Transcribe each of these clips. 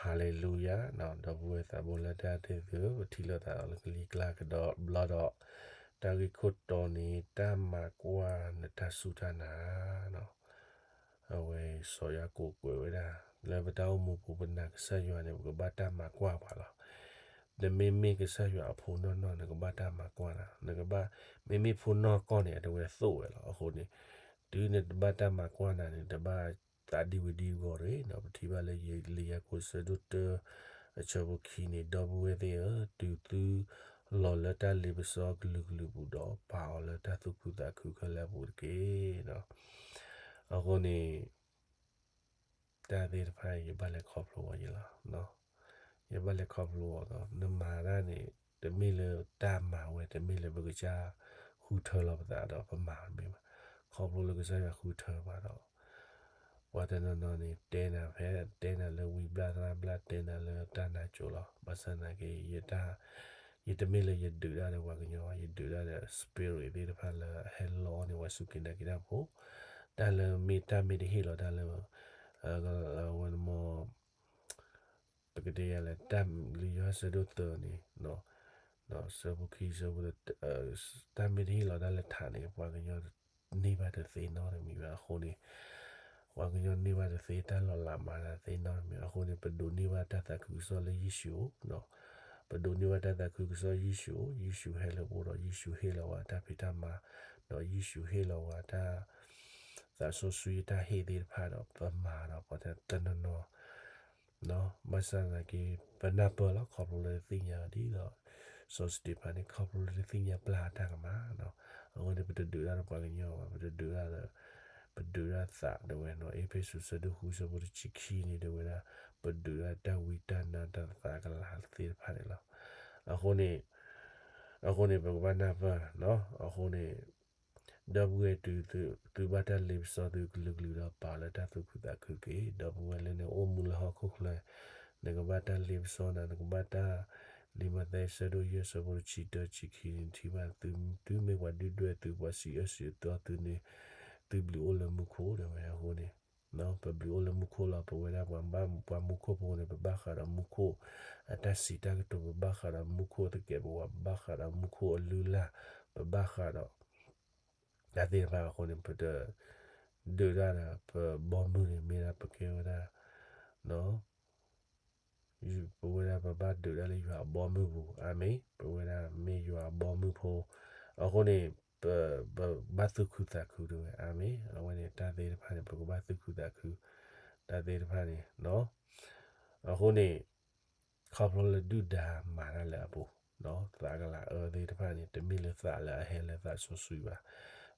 ဟါလ့လူယၤ, ဒီပုၢ်ဝဲၢ်သးဘိလၢတၢ်တ့ၢ်သု, ပထံၣ်လိာ်သးဒီးလၢကလံၤကျါကဒီးဘျီဒီး, တၢ်ဂ့ၢ်ခိၣ်တီန့ၣ် တၢ်မၤကွၢ်နတၢ်စူၢ်တၢ်နာ်နီၤ. အဝဲစီၤယၤကိာ်ကွဲးဝဲဒၣ်, လၢပတၢ်အိၣ်မူပူၤ ပနာ်ကစၢ်ယွၤန့ၣ် ပကဘၣ်တၢ်မၤကွၢ်ပှၤလီၤ. နမ့မ့ၢ်ကစၢ်ယွၤအဖိနီၢ်နီၢ် နကဘၣ်တၢ်မၤကွၢ်နၤ, နကဘၣ်, မ့မ့ၢ်ဖိနီၢ်ကီၢ်န့ၣ် အတဝဲသိၣ်ဝဲလီၤ. အဃိန့ၣ် တုၤနတဘၣ်တၢ်မၤကွၢ်နၤန့ၣ် တဘၣ်သးဒံဝံၤဒံဂီၢ်တဂ့ၤနီၤ. ပထံၣ်ဘၣ်လၢလံာ်ယၤကိာ်ဆၢဒိၣ်တၢ အဆၢဖိခံန့ၣ်, ဒီပုၢ်ဝဲၢ်သ့ၣ်ဧၢ, တုၤသုလီၤလၢတၢ်လ့ပစီကလုာ်ကလုာ်ပူၤဒီး ပာ်အီၤလၢတၢ်သူၣ်ခုသးခုခဲလၢာ်အပူၤတက့ၢ်နီၤ. အဃိန့ၣ် တၢ်သ့ၣ်တဖၣ် ယဘၣ်လဲၤခီဖျိအီၤယဲလီၤ. ယဘၣ်လဲၤခီဖျိအီၤဒီး နမၤတၢ်န့ၣ် တမ့ၢ်လၢတၢ်မၤဝဲ တမ့ၢ်လၢပကစၢ်ဃုထၢလီၤပသးဒီးပမၤတမ့ၢ်ဘၣ်. ခီဖျိလၢကစၢ်ယွၤဃုထၢဘၣ်ဒီး ပှၤတနီၤနီၤန့ၣ် တဲနၤဖဲ တဲနၤလၢဝံဘျၣ်သရၣ်ဘျၣ် တဲနၤလၢတၢ်နါကိၤလီၤ. ဘၣ်ဆၣ်သနာ်က့ ယတၢ်, ယတမ့ၢ်လၢယဒုးတၢ်ဒီးပှၤကညီ, ယဒုးတၢ်ဒီး spirit သ့ၣ်တဖၣ်လၢအဟဲလီအီၤန့ၣ် ပှၤစူၢ်က့ၤနာ်က့ၤတၢ်ဖိ, တၢ်လၢမ့ၢ်တၢ်မ့ၢ်တဟ့ၣ်လီၤတၢ်လၢ ဝဲနမ ပကတဲယၤလဲၣ်, တၢ်လံာ်ယိၤဟၣ်ဆၢဒိၣ်သၢန့ၣ်, ဒီးဆၢဖိခံ ဆၢဖိ, တၢ်မ့ၢ်တဟ့ၣ်လီၤတၢ်လၢထးန့ၣ် ပှၤကညီန့ၢ်ဘၣ်တသ့နီတမံၤဘၣ်. အဃိန့ၣ် ပှၤကညီန့ၢ်ဘၣ်တသ့ တၢ်လီၤလးမၤတသ့နီတမံၤ. အဃိန့ၣ် ပဒိးန့ၢ်ဘၣ်တၢ်သးခုကစီၣ်လၢယ့ၣ်ၡူးအအိၣ်, ပဒိးန့ၢ်ဘၣ်တၢ်သးခုကစီၣ်ယ့ၣ်ၡူးအအိၣ်, ယ့ၣ်ၡူးဟဲလၢပအိၣ်ဒီး ယ့ၣ်ၡူးဟ့ၣ်လီၤဝဲတၢ်ဖံးတၢ်မၤ, ဒီးယ့ၣ်ၡူးဟ့ၣ်လီၤဝဲတၢ် သးစီဆှံတၢ်ဟ့ၣ်သ့ၣ်တဖၣ်ဒီး ပမၤဒီးပှၤတနီၤနီၤ, ဘၣ်ဆၣ်သနာ်က့ ပနၢ်ပၢၢ်လီၤ ခီဖျိလၢတသ့ၣ်ညါဒ်သိး စီၤစတ့းဖၣ်န့ၣ် ခီဖျိလၢတသ့ၣ်ညါပျၢ်အတၢ်ကမၣ်နီၤ. အဃိန့ၣ် ပတဒုးတၢ်ဒီးပှၤကညီဘၣ်, ပတဒုးတၢ်ဒီး, ပဒုးတၢ်သးဒၣ်ဝဲနီၤ. အ့းဖ့းစူး ဆၢဒိၣ်ဃု ဆၢဖိတဆံခံန့ၣ် ဒၣ်ဝဲဒၣ် ပဒုးတၢ်တၢ်ဝံတၢ်နါတၢ်သးကလၤသ့ၣ်တဖၣ်န့ၣ်လီၤ. အဃိန့ၣ်, အဃိန့ၣ် ပကဘၣ်နၢ်ပၢၢ်နီၤ. အဃိန့ၣ် ဒီပုၢ်ဝဲၢ် တုၤသုဘၣ်တၢ်လ့ပစီသုကလုာ်ကလုာ်ဒီး ပာ်လၢတၢ်သူၣ်ခုသးခုက့ၤ. ဒီပုၢ်ဝဲၢ်လၢနအိၣ်မူလၢဟီၣ်ခိၣ်ချၢ, နကဘၣ်တၢ်လ့ပစီနၤ, နကဘၣ်တၢ်, လံာ်မးသဲ ဆၢဒိၣ်ယဲၢ် ဆၢဖိတဆံတၢ ဆံခံန့ၣ် ထံၣ်ဘၣ်, သုမ့ၢ်ပှၤဒုၣ်ဒွဲၣ်သု, ပှၤစံးအၢစံးသီသုန့ၣ်, သုဘျုးအိၣ်လၢမူခိၣ်ဒၣ်ဝဲ. အဃိန့ၣ် ပဘျုးအိၣ်လၢမူခိၣ်လီၤ. ပဝဲဒၣ်ပှၤ, ပှၤမူခိၣ်ဖိန့ၣ် ပဘၣ်ဃးဒီးမူခိၣ်အတၢ်စံးတၢ်ကတိၤ, ပဘၣ်ဃးဒီးမူခိၣ်အသကဲးပဝး, ပဘၣ်ဃးဒီးမူခိၣ်အလုၢ်အလၢ်, ပဘၣ်ဃးဒီး တၢ်သ့ၣ်တဖၣ်အဃိန့ၣ် ပတဒုးတၢ်ဒီးပဘီမုၢ်န့ၣ် မ့ၢ်ဒၣ်ပကဲဝဲဒၣ် ပဝဲဒၣ်ပဘၣ်ဒုးတၢ်လၢယွၤအဘီမုၢ်ပူၤ. အၤမ့ၣ်. ပဝဲဒၣ်မ့ၢ်ယွၤအဘီမုၢ်ဖိ, အဃိန့ၣ် ပ, ပဘၣ်သူၣ်ခုသးခုဒၣ်ဝဲ. အၤမ့ၣ်. အဝဲန့ၣ်တၢ်သ့ၣ်တဖၣ်န့ၣ် ပကဘၣ်သူၣ်ခုသးခု, တၢ်သ့ၣ်တဖၣ်န့ၣ်, အဃိန့ၣ် ခီဖျိလၢဒုၣ်ဒါမၤတၢ်လၢအပူၤ, သးကလၤအၢသ့ၣ်တဖၣ်န့ၣ် တမ့ၢ်လၢသးလၢအဟဲလၢသးစီဆှံဘၣ်.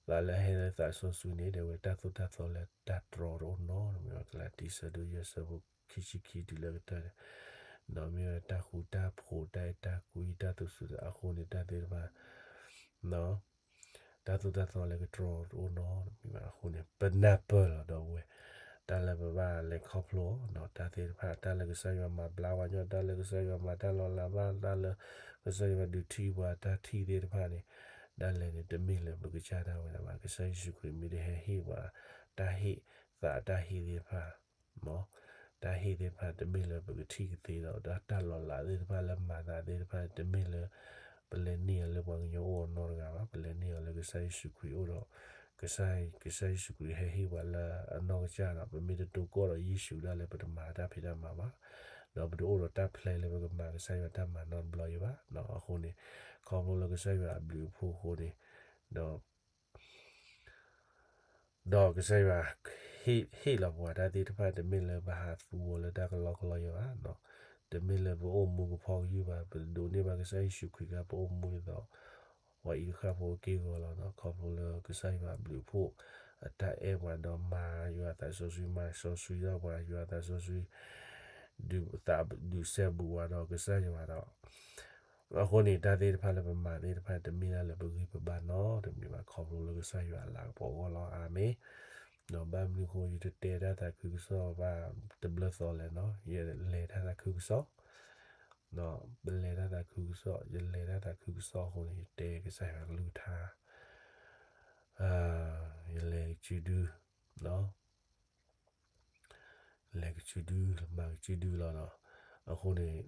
သးလၢအဟဲလၢသးစီဆှံန့ၣ် ဒၣ်ဝဲတၢ်သိၣ်တၢ်သီလၢတၢ်တြီတအိၣ်နီတမံၤဘၣ်. ကလၤတံ ဆၢဒိၣ်ယဲၢ် ဆၢဖိခံဆံခံတုၤလၢကတၢၢ်န့ၣ်, ဒီးမ့ၢ်ဝဲတၢ်ဃူတၢ်ဖိး တၢ်အဲၣ်တၢ်ကွံ တၢ်သူၣ်စူၤသး အဃိန့ၣ် တၢ်သ့ၣ်တဖၣ် တၢ်သိၣ်တၢ်သီလၢကတြီတအိၣ်နီတမံၤဘၣ်. အဃိန့ၣ် ပနၢ်ပၢၢ်လီၤ ဒီပုၢ်ဝဲၢ်, တၢ်လၢပဘၣ်လဲၤခီဖျိအီၤ တၢ်သ့ၣ်တဖၣ် တၢ်လၢကစၢ်ယွၤမၤဘျါပှၤကညီ, တၢ်လၢကစၢ်ယွၤမၤတၢ်လီၤလးဘၣ်, တၢ်လၢကစၢ်ယွၤဒုးထံၣ်ပှၤတၢ်ထံၣ်သ့ၣ်တဖၣ်န့ၣ်, ဒၣ်လဲာ်န့ၣ် တမ့ၢ်လၢပကစၢ်ဒၣ်ဝဲဒၣ်ဘၣ်. ကစၢ်ယ့ၣ်ၡူးခရံာ်မ့ၢ်တဟဲဟ့ၣ်ပှၤတၢ်ဟ့ၣ်, သးတၢ်ဟ့ၣ်သ့ၣ်တဖၣ် တၢ်ဟ့ၣ်သ့ၣ်တဖၣ် တမ့ၢ်လၢပကထံၣ်ကသ့ဒီး တၢ်လီၤလးသ့ၣ်တဖၣ်လၢမၤသးသ့ၣ်တဖၣ် တမ့ၢ်လၢ ပလဲၤန့ၢ်အီၤလၢပှၤကညီအိၣ်အနီတဂၤဘၣ်. ပလဲၤန့ၢ်အီၤလၢကစၢ်ယ့ၣ်ၡူးခရံာ်အိၣ်ဒီး ကစၢ်ယ့ၣ်ၡူးခရံာ်ဟဲဟ့ၣ်ပှၤလၢအနီၢ်ကစၢ်ဒီး ပမ့ၢ်တတိၢ်ကီၢ်ဒီးယ့ၣ်ၡူးဒၣ်လဲာ် ပတမၤတၢ်ဖံးတၢ်မၤဘၣ်. ဒီးပတအိၣ်ဒီးတၢ်ဖျဲးလၢပကမၤကစၢ်ယွၤတၢ်မၤနီတဘျီယံၤဘၣ်. အဃိန့ၣ် ခီဖျိလၢကစၢ်ယွၤအဘျုးအဖှိၣ်အဃိန့ၣ် ဒီး ဒီးကစၢ်ယွၤဟ့ၣ်လီၤပှၤတၢ်သ့ၣ်တဖၣ် တမ့ၢ်လၢပဟးသူအီၤလၢတၢ်ကလီကလီယံၤဘၣ်, တမ့ၢ်လၢပအိၣ်မူကဖီကယုၢ်ဘၣ်, ပဒိးန့ၢ်ဘၣ်ကစၢ်ယ့ၣ်ၡူးခရံာ်ကပအိၣ်မူဒ်သိး ပှၤအံၤတဃၣ်ဖိအက့ၢ်အဂီၤလီၤ. ခီဖျိလၢကစၢ်ယွၤအဘျုးအဖှိၣ် အတၢ်အဲၣ်ပှၤဒီးမၤယွၤသးစီဆှံ မၤစီဆှံထီၣ်ပှၤ ယွၤသးစီဆှံ ဒုးသးဒုးစဲဘူးဝဲဒီးကစၢ်ယွၤဒီး အဃိန့ၣ် တၢ်သ့ၣ်တဖၣ်လၢပမၤသ့ၣ်တဖၣ် တမ့ၢ်ဒၣ်လၢပဂံၢ်ပဘါနီတမံၤဘၣ် ခီဖျိလၢကစၢ်ယွၤအလၤကပီၤအဂီၢ်လီၤ. အၤမ့ၣ်. ဒီးဘၣ်မနုၤအဃိ ယတတဲတၢ်သးခုကစီၣ်ဘၣ်တဘျီသီလဲၣ်နီၤ, ယလဲၤတၢ်သးခုကစီၣ်, ဒီးပလဲၤတၢ်သးခုကစီၣ်, ယလဲၤတၢ်သးခုကစီၣ်အဃိန့ၣ် ယတဲကစၢ်ယွၤကလုၢ်ကထါ, ယလဲၤကစုဒု, လဲၤကစုဒု မၤကစုဒုလီၤနီၤ. အဃိန့ၣ်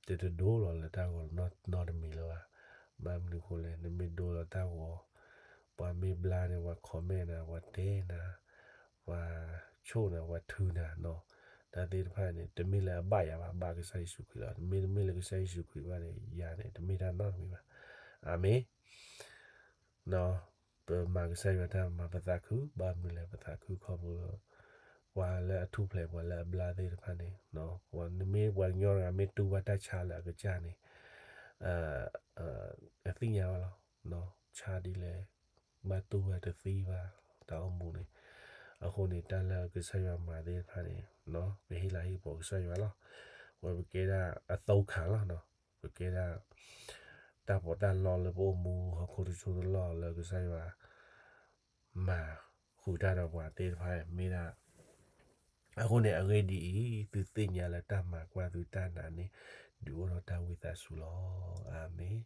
တတဒိလီၤလၢတၢ်ဂီၤနီတမံၤလၢၤဘၣ်. ဘၣ်မနုၤအဃိလဲၣ်, နမ့ၢ်ဒိလီၤတၢ်ဂီၤ, ပှၤမ့ၢ်ဘျါန့ၣ် ပှၤ comment နၤ, ပှၤတဲနၤ, ပှၤဆိၣ်နၤ, ပှၤထုနၤနီၤ, တၢ်သ့ၣ်တဖၣ်န့ၣ် တမ့ၢ်လၢအဘၣ်ယၤဘၣ်, ဘၣ်ကစၢ်ယ့ၣ်ၡူးခရံာ်လီၤ. မ့တမ့ၢ်လၢကစၢ်ယ့ၣ်ၡူးခရံာ်ဘၣ်န့ၣ် ယၤန့ၣ် တမ့ၢ်တၢ်နီတမံၤဘၣ်. အၤမ့ၣ်. ပမၤကစၢ်ယွၤတၢ်မၤပသးခု, ဘၣ်မနုၤလဲၣ် ပသးခုခီဖျိလၢ ပှၤလၢအထူၣ်ဖျဲး ပှၤလၢအဘျါသ့ၣ်တဖၣ်န့ၣ်, နမ့ၢ်ပှၤကညီတဂၤ မ့ၢ်တူၢ်ဘၣ်တၢ်ဆါလၢအကစၢ်န့ၣ်, အသ့ၣ်ညါဘၣ်လီၤ. ဆါဒ်လဲၣ်, ဘၣ်တူၢ်ဝဲတသံဘၣ်, တၢ်အိၣ်မူန့ၣ်. အဃိန့ၣ် တၢ်လၢကစၢ်ယွၤမၤသ့ၣ်တဖၣ်န့ၣ်, ပဟ့ၣ်လၤဟ့ၣ်ကပီၤကစၢ်ယွၤလီၤ. ဝဲပကဲဒၣ်အသိခါလီၤ. ပကဲဒၣ် တၢ်ပီးတၢ်လီလၢပအိၣ်မူ ဟီၣ်ခိၣ်တစိၢ်တလီၢ်လၢကစၢ်ယွၤ မၤဃုာ်တၢ်ဒီးပှၤသ့ၣ်တဖၣ်မ့ၢ်ဒၣ်. အဃိန့ၣ် အဂ့ၢ်ဒ်အံၤ, သုသ့ၣ်ညါလၢတၢ်မၤကွၢ်သုတၢ်နာ်န့ၣ် ဒုးအိၣ်ထီၣ်တၢ်ဝံသးစူၤလီၤ. အၤမ့ၣ်.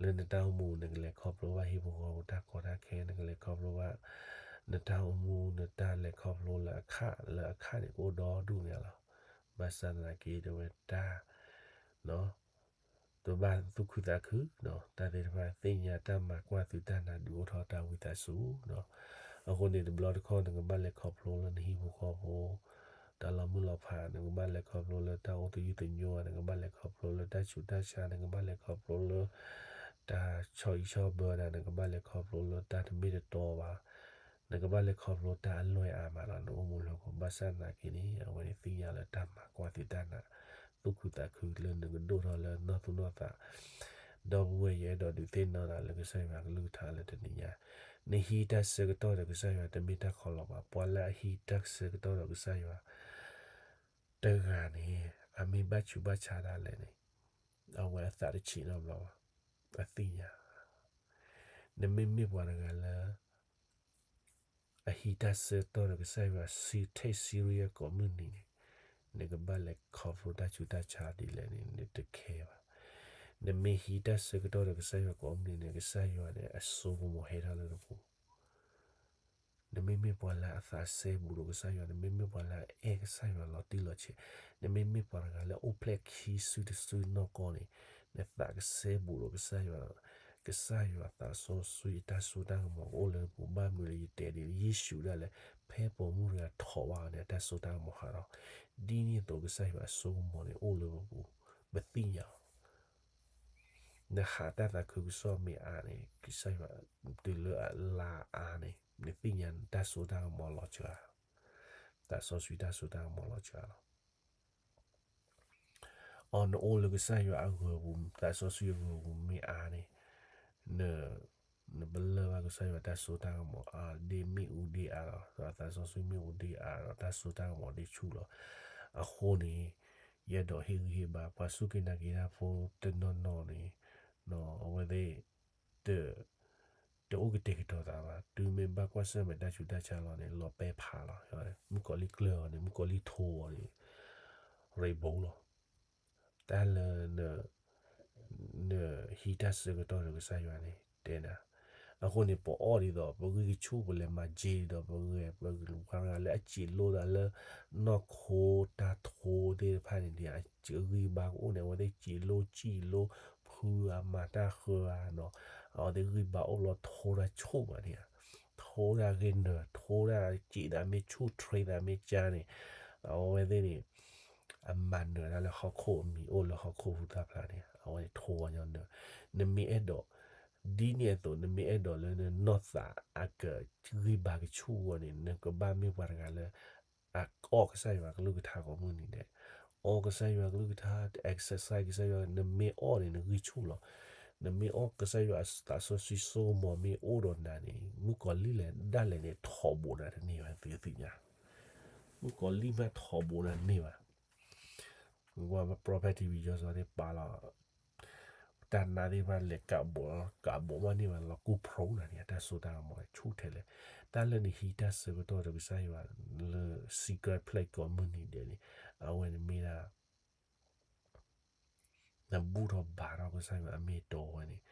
လၢနတၢ်အိၣ်မူ နကလဲၤခီဖျိဘၣ်ဟံၣ်ဖိဃီဖိတၢ်ကီတၢ်ခဲ, နကလဲၤခီဖျိဘၣ် နတၢ်အိၣ်မူ နတၢ်လဲၤခီဖျိလၢအခၣ်, လၢအခၣ်န့ၣ် ကအိၣ်ဒီဒူၣ်န့ၣ်လီၤ. ဘၣ်ဆၣ်သနာ်က့ တဲဝဲတၢ် တဘၣ်သူၣ်ခုသးခု, တၢ်သ့ၣ်တဖၣ် သ့ၣ်ညါတၢ်မၤကွၢ်သုတၢ်နာ် ဒုးအိၣ်ထီၣ်တၢ်ဝံသးစူၤ. အဃိန့ၣ် တဘျီတခီၣ် နကဘၣ်လဲၤခီဖျိလၢနဟံၣ်ဖိဃီဖိ တၢ်လီၤမုၢ်လီၤဖး, နကဘၣ်လဲၤခီဖျိလၢတၢ်အိၣ်သယုၢ်သညိ, နကဘၣ်လဲၤခီဖျိလၢတၢ်ဆူးတၢ်ဆါ, နကဘၣ်လဲၤခီဖျိလၢ တၢ်ဆီၣ်အံၣ်ဆီၣ်ဘၢနၤ, နကဘၣ်လဲၤခီဖျိလၢတၢ်တမ့ၢ်တတီဘၣ်, နကဘၣ်လဲၤခီဖျိတၢ်အလွဲၢ်အါမးလီၤ. နအိၣ်မူလၢဟီၣ်ခိၣ် ဘၣ်ဆၣ်သနာ်က့န့ၣ် အဝဲန့ၣ်သ့ၣ်ညါလၢတၢ်မၤကွၢ်သုတၢ်နာ်, သူၣ်ခုသးခုလၢနကဒိၣ်ထီၣ်လၢနီၢ်သူၣ်နီၢ်သး. ဒီပုၢ်ဝဲၢ် ယအဲၣ်ဒိးဒုးသ့ၣ်နီၣ်နၤလၢကစၢ်ယွၤကလုၢ်ကထါလၢတနံၤညါ, နဟံးတၢ်ဆၢကတီၢ်ဒီးကစၢ်ယွၤ တမ့ၢ်တၢ်ခီလီၤဘၣ်. ပှၤလၢအဟံးတၢ်ဆၢကတီၢ်ဒီးကစၢ်ယွၤ တဂၤန့ၣ် အမ့ၢ်ဘၣ်ဆူးဘၣ်ဆါဒ်လဲၣ်န့ၣ်, အဝဲအသးတဆံးနီတဘျီဘၣ်. အသ့ၣ်ညါ, နမ့မ့ၢ်ပှၤတဂၤလၢ အဟံးတၢ်ဆၢကတီၢ်ဒီးကစၢ်ယွၤ ဆံ ထဲ serious ကိးမုၢ်နံၤန့ၣ်, နကဘၣ်လဲၤခီဖျိတၢ်ဆူးတၢ်ဆါဒ်လဲၣ်န့ၣ် နတ care ဘၣ်. နမ့ၢ်ဟံးတၢ်ဆၢကတီၢ်ဒီးကစၢ်ယွၤကိးမုၢ်နံၤန့ၣ် ကစၢ်ယွၤန့ၣ် အစိကမီၤဟဲထီၣ်လၢနပူၤ နမ့မ့ၢ်ပှၤလၢအသးစဲဘူးဒီးကစၢ်ယွၤ, နမ့မ့ၢ်ပှၤလၢအအဲၣ်ကစၢ်ယွၤလီၤတံၢ်လီၤဆဲး, နမ့မ့ၢ်ပှၤတဂၤလၢအိၣ်ဖျဲၣ်ခံစုတစုနီၢ်ကီၢ်န့ၣ်, နသးကစဲဘူးဒီးကစၢ်ယွၤ, ကစၢ်ယွၤသးစီဆှံအတၢ်စိတၢ်ကမီၤကအိၣ်လၢနပူၤ. ဘၣ်မနုၤလၢယတဲဒ်န့ၣ်, ယ့ၣ်ၡူးဒၣ်လဲာ် ဖဲပိာ်မုၣ်တဂၤထိးဘၣ်အီၤန့ၣ် အတၢ်စိတၢ်ကမီၤဟးထီၣ်, ဒ်န့ၣ်အသိးကစၢ်ယွၤအစိကမီၤန့ၣ်အိၣ်လၢပပူၤ, ပသ့ၣ်ညါလီၤ. နဟးတၢ်သးခုကစီၣ်မ့ၢ်အါန့ၣ် ကစၢ်ယွၤတုၤလၢအလါအါန့ၣ် နသ့ၣ်ညါနတၢ်စိတၢ်ကမီၤလီၤစှၤ, သးစီဆှံတၢ်စိတၢ်ကမီၤလီၤစှၤလီၤ. အီၤနအိၣ်လၢကစၢ်ယွၤအဂီၤပူၤ, သးစီဆှံအဂီၤပူၤမ့ၢ်အါန့ၣ်, နပလၢၢ်ဘၣ်ကစၢ်ယွၤတၢ်စိတၢ်ကမီၤအါ, ဒ့မ့ၣ်အူဒ့အါလီၤ, သးစီဆှံမ့ၣ်အူဒ့အါဒီး တၢ်စိတၢ်ကမီၤဒ့ဆူၣ်လီၤ. အဃိန့ၣ် ယအဲၣ်ဒိးဟ့ၣ်ဂံၢ်ဟ့ၣ်ဘါ ပှၤစူၢ်က့ၤနာ်က့ၤတၢ်ဖိတနီၤနီၤန့ၣ်, အဝဲသ့ၣ် တအိၣ်ကတဲာ်ကတီၤသးဘၣ်. တုၤမ့ၢ်ဘၣ်ကွၢ်ဆၢၣ်မဲာ်တၢ်ဆူးတၢ်ဆါလီၤန့ၣ် လီၤပဲဖးလီၤ. မုၣ်ကီၤလံၢ်ကျၢၢ်အီၤန့ၣ် မုၣ်ကီၤလံၢ်ထိအီၤန့ၣ် ရ့ဘိလီၤ. တၢ်လၢ နဟံးတၢ်ဆၢကတီၢ်ဒီးကစၢ်ယွၤန့ၣ် တဲနၤ. အဃိန့ၣ် ပအီၣ်ဒ်သိး ပဂံၢ်ကဆူၣ် ပလဲၤမၤက့ၤဒီး ပဂဲၤ ပဂံၢ်ပှၤတဂၤလၢအစံးလိဒၣ်လၢ နီၢ်ခိတၢ်ထိသ့ၣ်တဖၣ်န့ၣ် ဒ်အဂံၢ်ဘါကအိၣ်န့ၣ် အဝဲသ့ၣ်စံးလိစံးလိ ဖုအမၤတၢ်ဃၢဧါနီၤ, အဝဲသ့ၣ်ဂံၢ်ဘါအိၣ်လီၤထိတၢ်ဆိၣ်ဘၣ်န့ၣ်ဧါ, ထိတၢ်ဂ့ၢ်နၢၤ ထိတၢ်စံးသးမ့ၢ်ဆူၣ် ထြံသးမ့ၢ်ကါန့ၣ်, အဝဲသ့ၣ်န့ၣ် အမၤနၢၤတၢ်လၢဟီၣ်ခိၣ်အမံၤအိၣ်လၢဟီၣ်ခိၣ်ဟူသၣ်ဖျါန့ၣ် အဝဲန့ၣ်ထိဝဲညီနၢၤ, နမ့ၢ်အဲၣ်ဒိး ဒ်န့ၣ်အသိး နမ့ၢ်အဲၣ်ဒိးလၢနနီၢ်သးအကဂံၢ်ဘါကဆူၣ်အဂီၢ်န့ၣ် နကဘၣ်မ့ၢ်ပှၤတဂၤလၢ အအီၣ်ကစၢ်ယွၤကလုၢ်ကထါကိးမုၢ်နံၤဒဲး, အီၣ်ကစၢ်ယွၤကလုၢ်ကထါ exercise ကစၢ်ယွၤ နမ့ၢ်အီၣ်န့ၣ် နဂံၢ်ဆူၣ်လီၤ. နမ့ၢ်အီၣ်ကစၢ်ယွၤအသးစီဆှံစိကမီၤမ့ၢ်အိၣ်ဒီးနၤန့ၣ် မုၣ်ကီၤလံၢ်လဲၣ်ဒၣ်လဲာ်န့ၣ် ထိးဘူးနၤတန့ၢ်ဘၣ် သုသ့ၣ်ညါ, မုၣ်ကီၤလံၢ်မ့ၢ်ထိးဘူးနၤတန့ၢ်ဘၣ်. ဝဲ Prophet T V ယီၤစီၤသ့ၣ်ပာ်လီၤ တၢ်နါသ့ၣ်တဖၣ်လဲၤကးဘူးလီၤ, ကးဘူးမ့ၢ်န့ၢ်ဘၣ် လီၤကူၣ်ဖျိနၤန့ၣ် အတၢ်စိတၢ်ကမီၤဆူၣ်ထဲလဲၣ်. တၢ်လၢနဟံးတၢ်ဆၢကတီၢ်ဒီးကစၢ်ယွၤလၢ secret place ကိးမုၢ်နံၤဒဲးန့ၣ် အဝဲန့ၣ်မ့ၢ်ဒၣ် နဘူၣ်ထီၣ်ဘါထီၣ်ကစၢ်ယွၤအမ့ၢ်အတီဝဲန့ၣ်,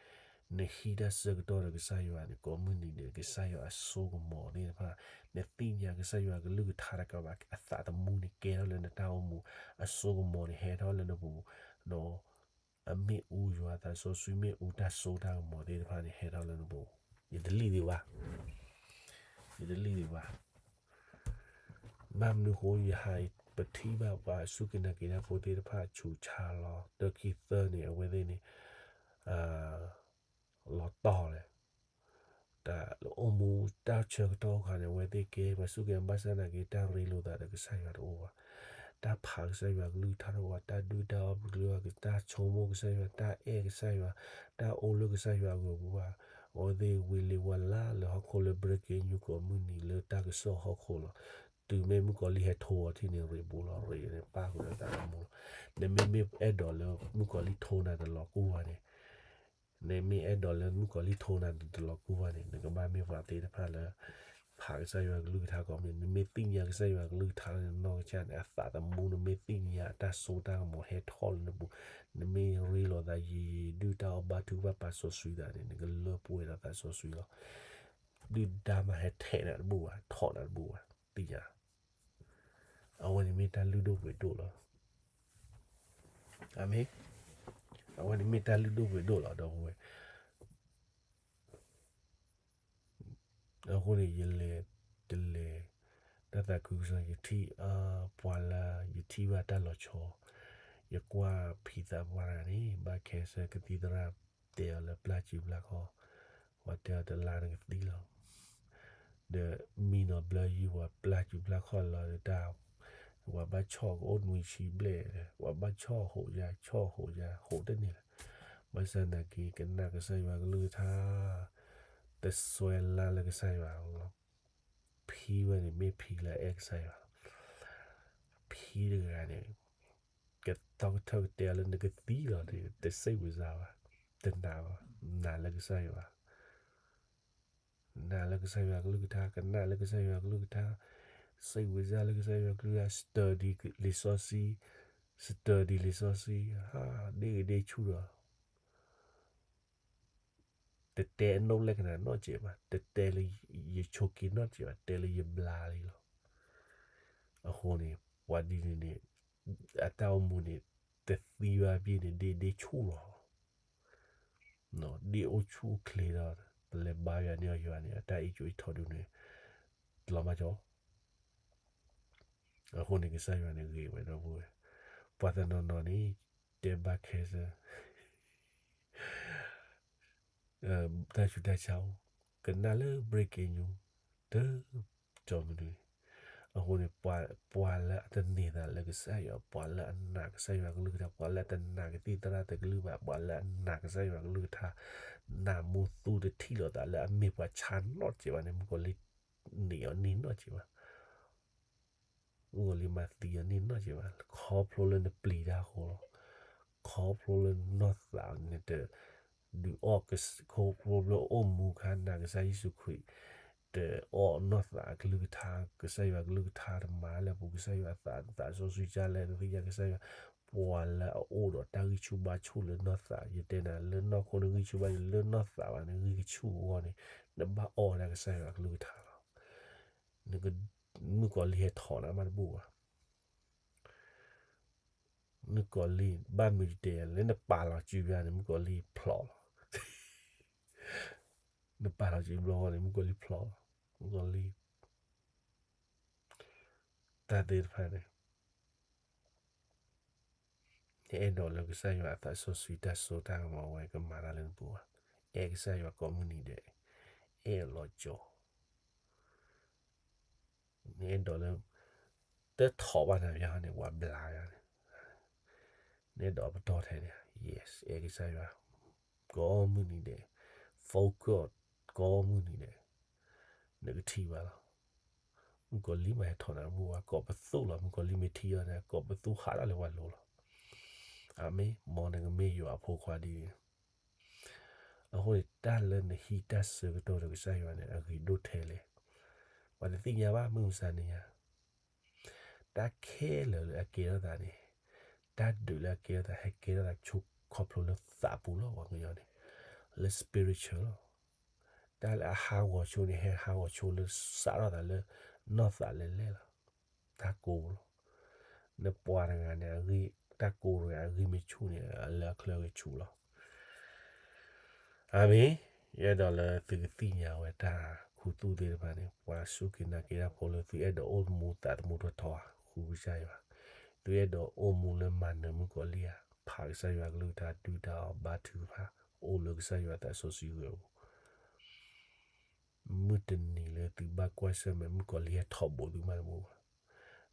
နဟံးတၢ်ဆၢကတီၢ်ဒီးကစၢ်ယွၤန့ၣ် ကိးမုၢ်နံၤန့ၣ် ကစၢ်ယွၤအစိကမီၤသ့ၣ်တဖၣ်, နသ့ၣ်ညါကစၢ်ယွၤကလုၢ်ကထါတကးဘၣ် အသးသမူန့ၣ် ကဲထီၣ်လၢနတၢ်အိၣ်မူ အစိကမီၤန့ၣ် ဟဲထီၣ်လၢနပူၤ, ဒီးအမ့ၣ်အူယွၤသးစီဆှံ မ့ၣ်အူတၢ်စိတၢ်ကမီၤသ့ၣ်တဖၣ်န့ၣ် ဟဲထီၣ်လၢနပူၤ, ယတလံၣ်ဒံးဘၣ်, ယတလံၣ်ဒံးဘၣ်. ဘၣ်မနုၤအဃိ ယဟး ပထံၣ်ဘၣ်ပှၤစူၢ်က့ၤနာ်က့ၤတၢ်ဖိသ့ၣ်တဖၣ် ဆူးဆါလီၤ တၢ်ခံသၢန့ၣ် အဝဲသ့ၣ်န့ၣ် လီၤတီၢ်လဲၣ်, တၢ်အိၣ်မူတၢ်ဆၢကတီၢ်အခါန့ၣ် အဝဲသ့ၣ်ကဲပှၤစူၢ်က့ၤနာ်က့ၤ ဘၣ်ဆၣ်သနာ်က့ တၢ်ရ့လိာ်သးဒီးကစၢ်ယွၤတအိၣ်ဘၣ်, တၢ်ဖးကစၢ်ယွၤကလုၢ်ကထါတအိၣ်ဘၣ်, တၢ်ဒုၣ်တၢ်အီၣ်ပကလုာ် တၢ်ဆိကမိၣ်ကစၢ်ယွၤ တၢ်အဲၣ်ကစၢ်ယွၤ, တၢ်အိၣ်လၢကစၢ်ယွၤအဂီၢ်ပူၤဘၣ်, အဝဲသ့ၣ်ဝံၤလံဝဲလၢ လၢဟီၣ်ခိၣ်လၢ breaking news ကိးမုၢ်နံၤလၢတၢ်ကစီၣ်ဟီၣ်ခိၣ်လီၤ. တုၤမ့ၢ်မုၣ်ကီၤလံၢ်ဟဲထိအီၤထံၣ်န့ၣ် ရ့ဘူးလီၤ ရ့န့ၣ် ပၣ်ဃုာ်ဒီးသးသမူလီၤ. နမ့မ့ၢ်အဲၣ်ဒိးလၢမုၣ်ကီၤလံၢ်ထိနၤတလီၤကူၣ်ဘၣ်န့ၣ်, နမ့ၢ်အဲၣ်ဒိးလၢမုၣ်ကီၤလံၢ်ထိနၤတလီၤကူၣ်ဘၣ်န့ၣ် နကဘၣ်မ့ၢ်ပှၤသ့ၣ်တဖၣ်လၢ ဖးကစၢ်ယွၤကလုၢ်ကထါကိးမုၢ်နံၤ, နမ့ၢ်သ့ၣ်ညါကစၢ်ယွၤကလုၢ်ကထါလၢနနီၢ်ကစၢ်န့ၣ် အသးသမူ နမ့ၢ်သ့ၣ်ညါတၢ်စိတၢ်ကမီၤဟဲထီၣ်လၢနပူၤ, နမ့ၢ်ရ့လိာ်သးယံာ်ယံာ် ဒုၣ်တၢ်အီၣ်ဘါထုကဖၣ်ပာ်စီဆှံသးန့ၣ် နကလၢပှဲၤဒီးသးစီဆှံလီၤ. ဒုၣ်ဒါမးဟဲထဲးနၤတဘူၣ်ဘၣ်, ထီၣ်နၤတဘူၣ်ဘၣ်, သ့ၣ်ညါ, အဝဲန့ၣ်မ့ၢ်တၢ်လုၢ်ဒိၣ်ပှ့ၤဒိၣ်လီၤ. အမ့ၢ်, အဝဲန့ၣ်မ့ၢ်တၢ်လုၢ်ဒိၣ်ပှ့ၤဒိၣ်လီၤ ဒီပုၢ်ဝဲၢ်. အဃိန့ၣ် ယလဲၤတလဲၤ တၢ်သးခုကစီၣ် ယထံၣ် ပှၤလၢ ယထံၣ်ဘၣ်တၢ်လီၤဆီ, ယကွၢ်ဖံးသးပှၢ်တဂၤန့ၣ် ဘၣ်ခဲစၢၣ်ကသံၣ်သရၣ်တဲအီၤလၢပျၢ်စုပျၢ်ခီၣ်, ပှၤတဲအီၤတလါနကသံလီၤ. ဒီးမံနီၤဘျၢယုၢ်ပှၤပျၢ်စုပျၢ်ခီၣ်လီၤဒီးတၢ်, ပှၤဘၣ်ဆီၣ်ကအိၣ်နွံဆံဘျဲၣ်, ပှၤဘၣ်ဆီၣ်ဟိးယၤ ဆီၣ်ဟိးယၤ ဟိးတန့ၢ်လၢၤ. ဘၣ်ဆၣ်သနာ်က့ ကနၣ်ကစၢ်ယွၤကလုၢ်ကထါ, တစွဲလၢ်လၢကစၢ်ယွၤလီၤ. ဖံဝဲန့ၣ် မ့ၢ်ဖံလၢအအဲၣ်ကစၢ်ယွၤ, ဖံတဂၤန့ၣ် ကသီကထၢၣ်ကတဲအီၤလၢနကသံလီၤဒီး တစိတ်ဝင်စားဘၣ်, တနာ်ဘၣ်, နာ်လၢကစၢ်ယွၤ, နာ်လၢကစၢ်ယွၤကလုၢ်ကထါ, ကနၣ်လၢကစၢ်ယွၤကလုၢ်ကထါ, စိတ်ဝင်စားလၢကစၢ်ယွၤကလုၢ်ကထါ, study လံာ်စီဆှံ, study လံာ်စီဆှံ, ဟါ, ဒ့ၣ်ဂ့ၤဒ့ၣ်ဆူၣ်ဒီး တတဲအနိၣ်လဲကနၤနီတစဲးဘၣ်, တတဲလၢယဆိးက့ၤနီတစဲးဘၣ်, တဲလၢယဘျါလံလီၤ. အဃိန့ၣ် ပှၤဒ်န့ၣ်န့ၣ် အတၢ်အိၣ်မူန့ၣ် တသံဘၣ်ဘၣ်န့ၣ် ဒ့ၣ်ဒ့ၣ်ဆူၣ်လီၤ. ဒ့ၣ်အိၣ်ဆူၣ်အိၣ်ချ့ဒီး ပလဲၤဘါယွၤန့ၢ်အီၤယွၤန့ၣ် အတၢ်အံးကၠိအံးထီၣ်ဒုးန့ၣ် လီၤမၢ်ကၠီ အဃိန့ၣ် ကစၢ်ယွၤန့ၣ်ဂ့ၤဝဲဒီပုၢ်ဝဲၢ်, ပှၤတနီၤနီၤန့ၣ် တဲဘၣ်ခဲစၢၣ် တၢ်ဆူးတၢ်ဆါအိၣ်, ကနၣ်လၢ breaking news တကၠီမနုၤန့ၣ်, အဃိန့ၣ် ပှၤလၢအတန့ၢ်သးလၢကစၢ်ယွၤ, ပှၤလၢအနာ်ကစၢ်ယွၤကလုၢ်ကထါ, ပှၤလၢအတနာ်ကသံၣ်သရၣ်တကလုာ်ဘၣ်, ပှၤလၢအနာ်ကစၢ်ယွၤကလုၢ်ကထါ, နၢ်မူသူတထံၣ်လိာ်သးလၢအမ့ၢ်ပှၤဆါနီတစဲးဘၣ်န့ၣ် မုၣ်ကီၤလံၢ်န့ၢ်အီၤန့ၢ်နီတစဲးဘၣ်, မုၣ်ကီၤလံၢ်မၤသံအီၤန့ၢ်နီတစဲးဘၣ်, ခီဖျိလၢနပျံၤတၢ်အဃိလီၤ. ခီဖျိလၢနီၢ်သးန့ၣ်တ ဒုးအီၣ်, ခီဖျိလၢအိၣ်မူခါနာ်ကစၢ်ယ့ၣ်ၡူးခရံာ်, တအီၣ်နီၢ်သးအကလုၢ်ကထါ, ကစၢ်ယွၤကလုၢ်ကထါတမၤလၢပူၤ, ကစၢ်ယွၤအသး, သးစီဆှံကၢ်လဲၣ်သ့ၣ်ညါကစၢ်ယွၤ, ပှၤလၢအအိၣ်ဒီးတၢ်ဂံၢ်ဆူၣ်ဘါဆူၣ်လၢနီၢ်သး, ယတဲနၤလၢနီၢ်ခိန့ၣ်ဂံၢ်ဆူၣ်ဘါဆူၣ်, လၢနီၢ်သးဘၣ်န့ၣ်ဂံၢ်ကဆူၣ်အဂီၢ်န့ၣ်, နဘၣ်အီၣ်ဝဲဒၣ်ကစၢ်ယွၤကလုၢ်ကထါလီၤ. မုၣ်ကီၤလံၢ်ဟဲထီၣ်နၤမးတဘူၣ်ဘၣ်. မုၣ်ကီၤလံၢ် ဘၣ်မနုၤယတဲယၤလဲၣ်, နပာ်လီၤစုဘၣ်န့ၣ် မုၣ်ကီၤလံၢ်ဖျိးလီၤ. နပာ်လီၤစုဘျီဃီန့ၣ် မုၣ်ကီၤလံၢ်ဖျိးလီၤ. မုၣ်ကီၤလံၢ် တၢ်သ့ၣ်တဖၣ်န့ၣ် နအဲၣ်ဒိးလၢကစၢ်ယွၤအသးစီဆှံတၢ်စိတၢ်ကမီၤဝဲကမၤတၢ်လၢနပူၤဘၣ်. အဲၣ်ကစၢ်ယွၤကိးမုၢ်နံၤဒဲး, အဲၣ်အီၤလီၤကၠီ. နအဲၣ်ဒိးလၢ တထီၣ်ဘၣ်နၤယၤန့ၣ် ဝဲဘျါယၤန့ၣ်, နအဲၣ်ဒိးပတီၢ်ထဲန့ၣ်, yes, အဲၣ်ကစၢ်ယွၤ ကိးမုၢ်နံၤဒဲး, focus ကိးမုၢ်နံၤဒဲး, နကထံၣ်ဘၣ်လီၤ. မုၣ်ကီၤလံၢ်မ့ၢ်ဟဲထီၣ်နၤတဘူၣ်ဘၣ်, ကိးပသူလီၤ. မုၣ်ကီၤလံၢ်မ့ၢ်ထံၣ်အီၤန့ၣ် ကိးပသူဟးထီၣ်လၢပှၤလိၤလီၤ. အၤမ့ၣ်, မ်နကမ့ၢ်ယွၤအဖိခွါဒ်န့ၣ် အဃိန့ၣ် တၢ်လၢနဟံးတၢ်ဆၢကတီၢ်ဒီးကစၢ်ယွၤန့ၣ် အဂ့ၤဒိၣ်ထဲလဲၣ်. ပှၤတသ့ၣ်ညါဘၣ် မုၢ်မဆါနံၤညါ, တၢ်ခဲလၢာ်လၢအကဲထီၣ်သးန့ၣ်, တၢ်ဒုးလၢအကဲထီၣ်သး ဟဲကဲထီၣ်သးဆိခီဖျိလၢသးပူၤလီၤ. ပှၤကညီန့ၣ် လၢ spiritual လီၤ. တၢ်လၢအဟးဂီၤဆိန့ၣ် ဟဲဟးဂီၤဆိလၢစးထီၣ်သးလၢ နီၢ်သးလဲၤလဲၣ်လီၤ. တၢ်ကိၢ်လီၤ. နပှၤတဂၤန့ၣ် အဂ့ၢ် တၢ်ကိၢ်တဂၤ အဂ့ၢ်မ့ၢ်ဆူၣ်န့ၣ် လၢအချၢဂ့ၤဆူၣ်လီၤ. အၤမ့ၣ်. ယအဲၣ်ဒိးလၢသုကသ့ၣ်ညါဝဲတၢ်ခူသူၣ်သ့ၣ်တဖၣ်န့ၣ် ပှၤစူၢ်က့ၤနာ်က့ၤတၢ်ဖိလၢသုအဲၣ်ဒိးအိၣ်မူသးသမူထီထီဧါ, ဃုကစၢ်ယွၤ, သုအဲၣ်ဒိးအိၣ်မူလၢမၤနၢၤမုၣ်ကီၤလံၢ်ဧါ, ဖးကစၢ်ယွၤကလုၢ်ကထါ ဒုၣ်တၢ်အီၣ် ဘါထုကဖၣ်, အိၣ်လၢကစၢ်ယွၤသးစီဆှံဂၢၤအပူၤ မုၢ်တနံၤလၢသုဘၣ်ကွၢ်ဆၢၣ်မဲာ် မုၣ်ကီၤလံၢ်ဟဲထီဘိးသုမးတဘူၣ်ဘၣ်,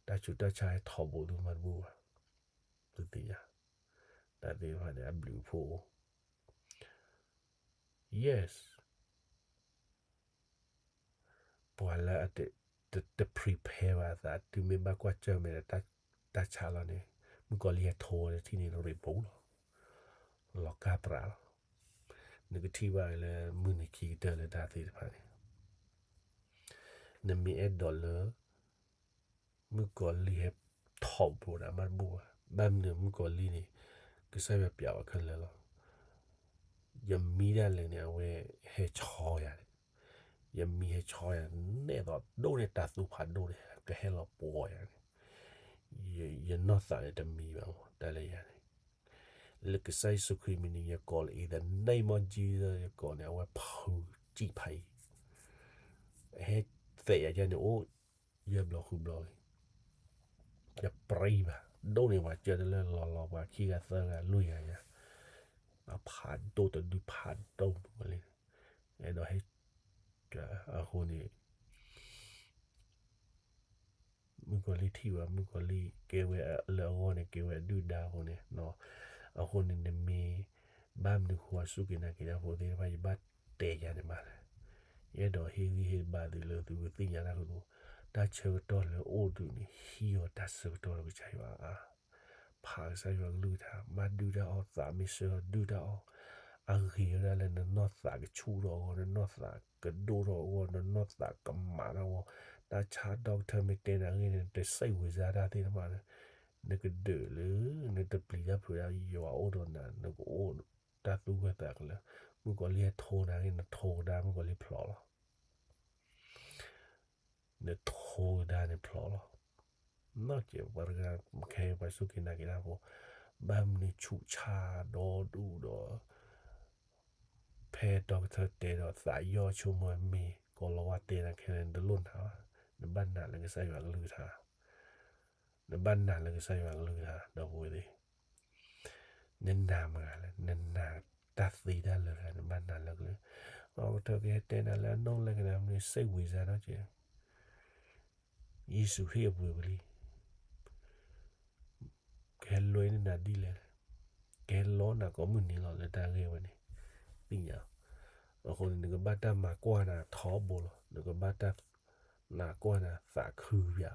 တၢ်ဆူးတၢ်ဆါဟဲထီဘိးသုမးတဘူၣ်ဘၣ်, သုသ့ၣ်ညါ, တၢ်သ့ၣ်တဖၣ်န့ၣ် အဘျုးအဖှိၣ်အိၣ်, yes, ပှၤလၢအတ တ prepare ဘၣ်အသး တုၤမ့ၢ်ဘၣ်ကွၢ်ဆၢၣ်မဲာ်ဒီး တၢ်ဆါလီၤန့ၣ် မုၣ်ကီၤလံၢ်ဟဲထီဝဲတထံၣ်န့ၣ် ရ့းပူၤလီၤ, လီၤကၢ်ပြးလီၤ, နကထံၣ်ဘၣ်လၢမုၢ်နံၤခံကတၢၢ်လၢတၢ်သ့ၣ်တဖၣ်န့ၣ်, နမ့ၢ်အဲၣ်ဒိးလၢ မုၣ်ကီၤလံၢ်ဟဲထီဘိးဒီးမးတဘူၣ်ဘၣ်, ဘၣ်မနုၤမုၣ်ကီၤလံၢ်န့ၣ် ကစၢ်ယွၤပျးဝဲခဲလၢာ်လီၤ, ယမံဒၣ်လဲာ်န့ၣ် အဝဲဟဲဆီယၤန့ၣ်, ယမံဟဲဆီယၤ နဲသိးဒိၣ်န့ၢ်တၤသူဖးဒိၣ်န့ၣ် ကဟဲလီၤပှီၢ်ယၤန့ၣ်, ယနီၢ်သးန့ၣ်တမံဘၣ်မး တၢ်လၢယၤန့ၣ် လၢကစၢ်ယ့ၣ်ၡူးခရံာ်မံၤန့ၣ် ယကိးလၢ in the name of Jesus ယကိးန့ၣ် အဝဲဖုးစံၣ်ဖးအံၤ, ဟဲသဲးယၤယဲန့ၣ် အိၣ်ယဲၢ်ဘျီဃုဘျီလံ, ယပြံဘၣ်, ဒိၣ်န့ၢ်ပှၤကၢတလၢလီၤလီၤ ပှၤခံဂၤသၢဂၤလွံၢ်ဂၤယၤ, အဖးဒိၣ်တဒုဖးဒိၣ်မးလံ, အဲၣ်ဒိးဟဲ, အဃိန့ၣ် မုၣ်ကီၤလံၢ်ထံၣ်ဘၣ် မုၣ်ကီၤလံၢ်ကဲဝဲလၢအဂီၢ်န့ၣ် ကဲဝဲအဒုၣ်ဒါအဃိန့ၣ်, အဃိန့ၣ်နမ့ၢ် ဘၣ်မနုၤဃိအစူၢ်က့ၤနာ်က့ၤတၢ်ဖိသ့ၣ်တဖၣ် ယဘၣ်တဲယၤန့ၣ်မးလဲၣ်, ယအဲၣ်ဒိးဟ့ၣ်ဂံၢ်ဟ့ၣ်ဘါသုလၢသုကသ့ၣ်ညါတၢ်ကတိၤ, တၢ်ဆၢကတီၢ်လၢအိၣ်ဒုးန့ၣ် ဟံးအီၤတၢ်ဆၢကတီၢ်လၢကစၢ်ယွၤအါ ဖးကစၢ်ယွၤကလုၢ်ကထါ ဘၣ်ဒုၣ်တၢ်အီၣ် သးမ့ၢ်ဆၢထီၣ်ဒုၣ်တၢ်အီၣ်, အဂ့ၤဝဲဒၣ်လၢနနီၢ်သးကဆူၣ်ထီၣ်အဂီၢ် နနီၢ်သးကဒိၣ်ထီၣ်အဂီၢ် နနီၢ်သးကမၤတၢ်အဂီၢ်, တၢ်ဆါဒီကထၢၣ်မ့ၢ်တဲနၤအဂ့ၢ်န့ၣ် နတစဲးဝံၤစါတၢ်သ့ၣ်တဖၣ်န့ၣ်, နကဒုးလၢ နတပျံၤတၢ်ဖုးတၢ် ယွၤအိၣ်ဒီးနၤ နကအိၣ်တၢ်သူၣ်ဂၢၢ်သးကျၢၤ, မုၣ်ကီၤလံၢ်ဟဲထိနၤအဂ့ၢ် နထိကဒါမုၣ်ကီၤလံၢ်ဖျိးလီၤ. နထိကဒါန့ၣ်ဖျိးလီၤ. နီၢ်ကဲပှၤတဂၤ ခဲအံၤပှၤစူၢ်က့ၤနာ်က့ၤတၢ်ဖိ, ဘၣ်မနုၤဆူးဆါဒီဒူၣ်ဒီး ဖဲဒီကထၢၣ်တဲဒီးသးယီၢ်ဆိကမိၣ်မ့ၢ် ကိးလီၤဝါတဲနၤခဲလၢာ် နတလိၣ်နာ်ဘၣ်, နဘၣ်နာ်လၢကစၢ်ယွၤကလုၢ်ကထါ, နဘၣ်နာ်လၢကစၢ်ယွၤကလုၢ်ကထါ ဒီပုၢ်ဝဲၢ်သ့ၣ် နနာ်မတၤလဲၣ်, နနာ်တၢ်သ့တၢ်လၢာ်တဂၤ နဘၣ်နာ်လၢကလုၢ်, ဒီကထၢၣ်ကဟဲတဲနၤလၢအနီၢ်လဲၣ်ကနၤ မ့ၢ်စဲးဝံၤစါနီၢ်ကဲ ယ့ၣ်ၡူးဟ့ၣ်အပှ့ၤဝံၤလံ, ကဟဲလွဲန့ၢ်နၤဒ်လဲၣ်, ကဟဲလီနၤကိးမုၢ်နံၤလီၤ လၢတၢ်ဂ့ၢ်ဝဲန့ၣ်, သ့ၣ်ညါ, အဃိန့ၣ် နကဘၣ်တၢ်မၤကွၢ်နၤထီဘိလီၤ, နကဘၣ်တၢ်မၤကွၢ်နၤသးခုဘၣ်လီၤ.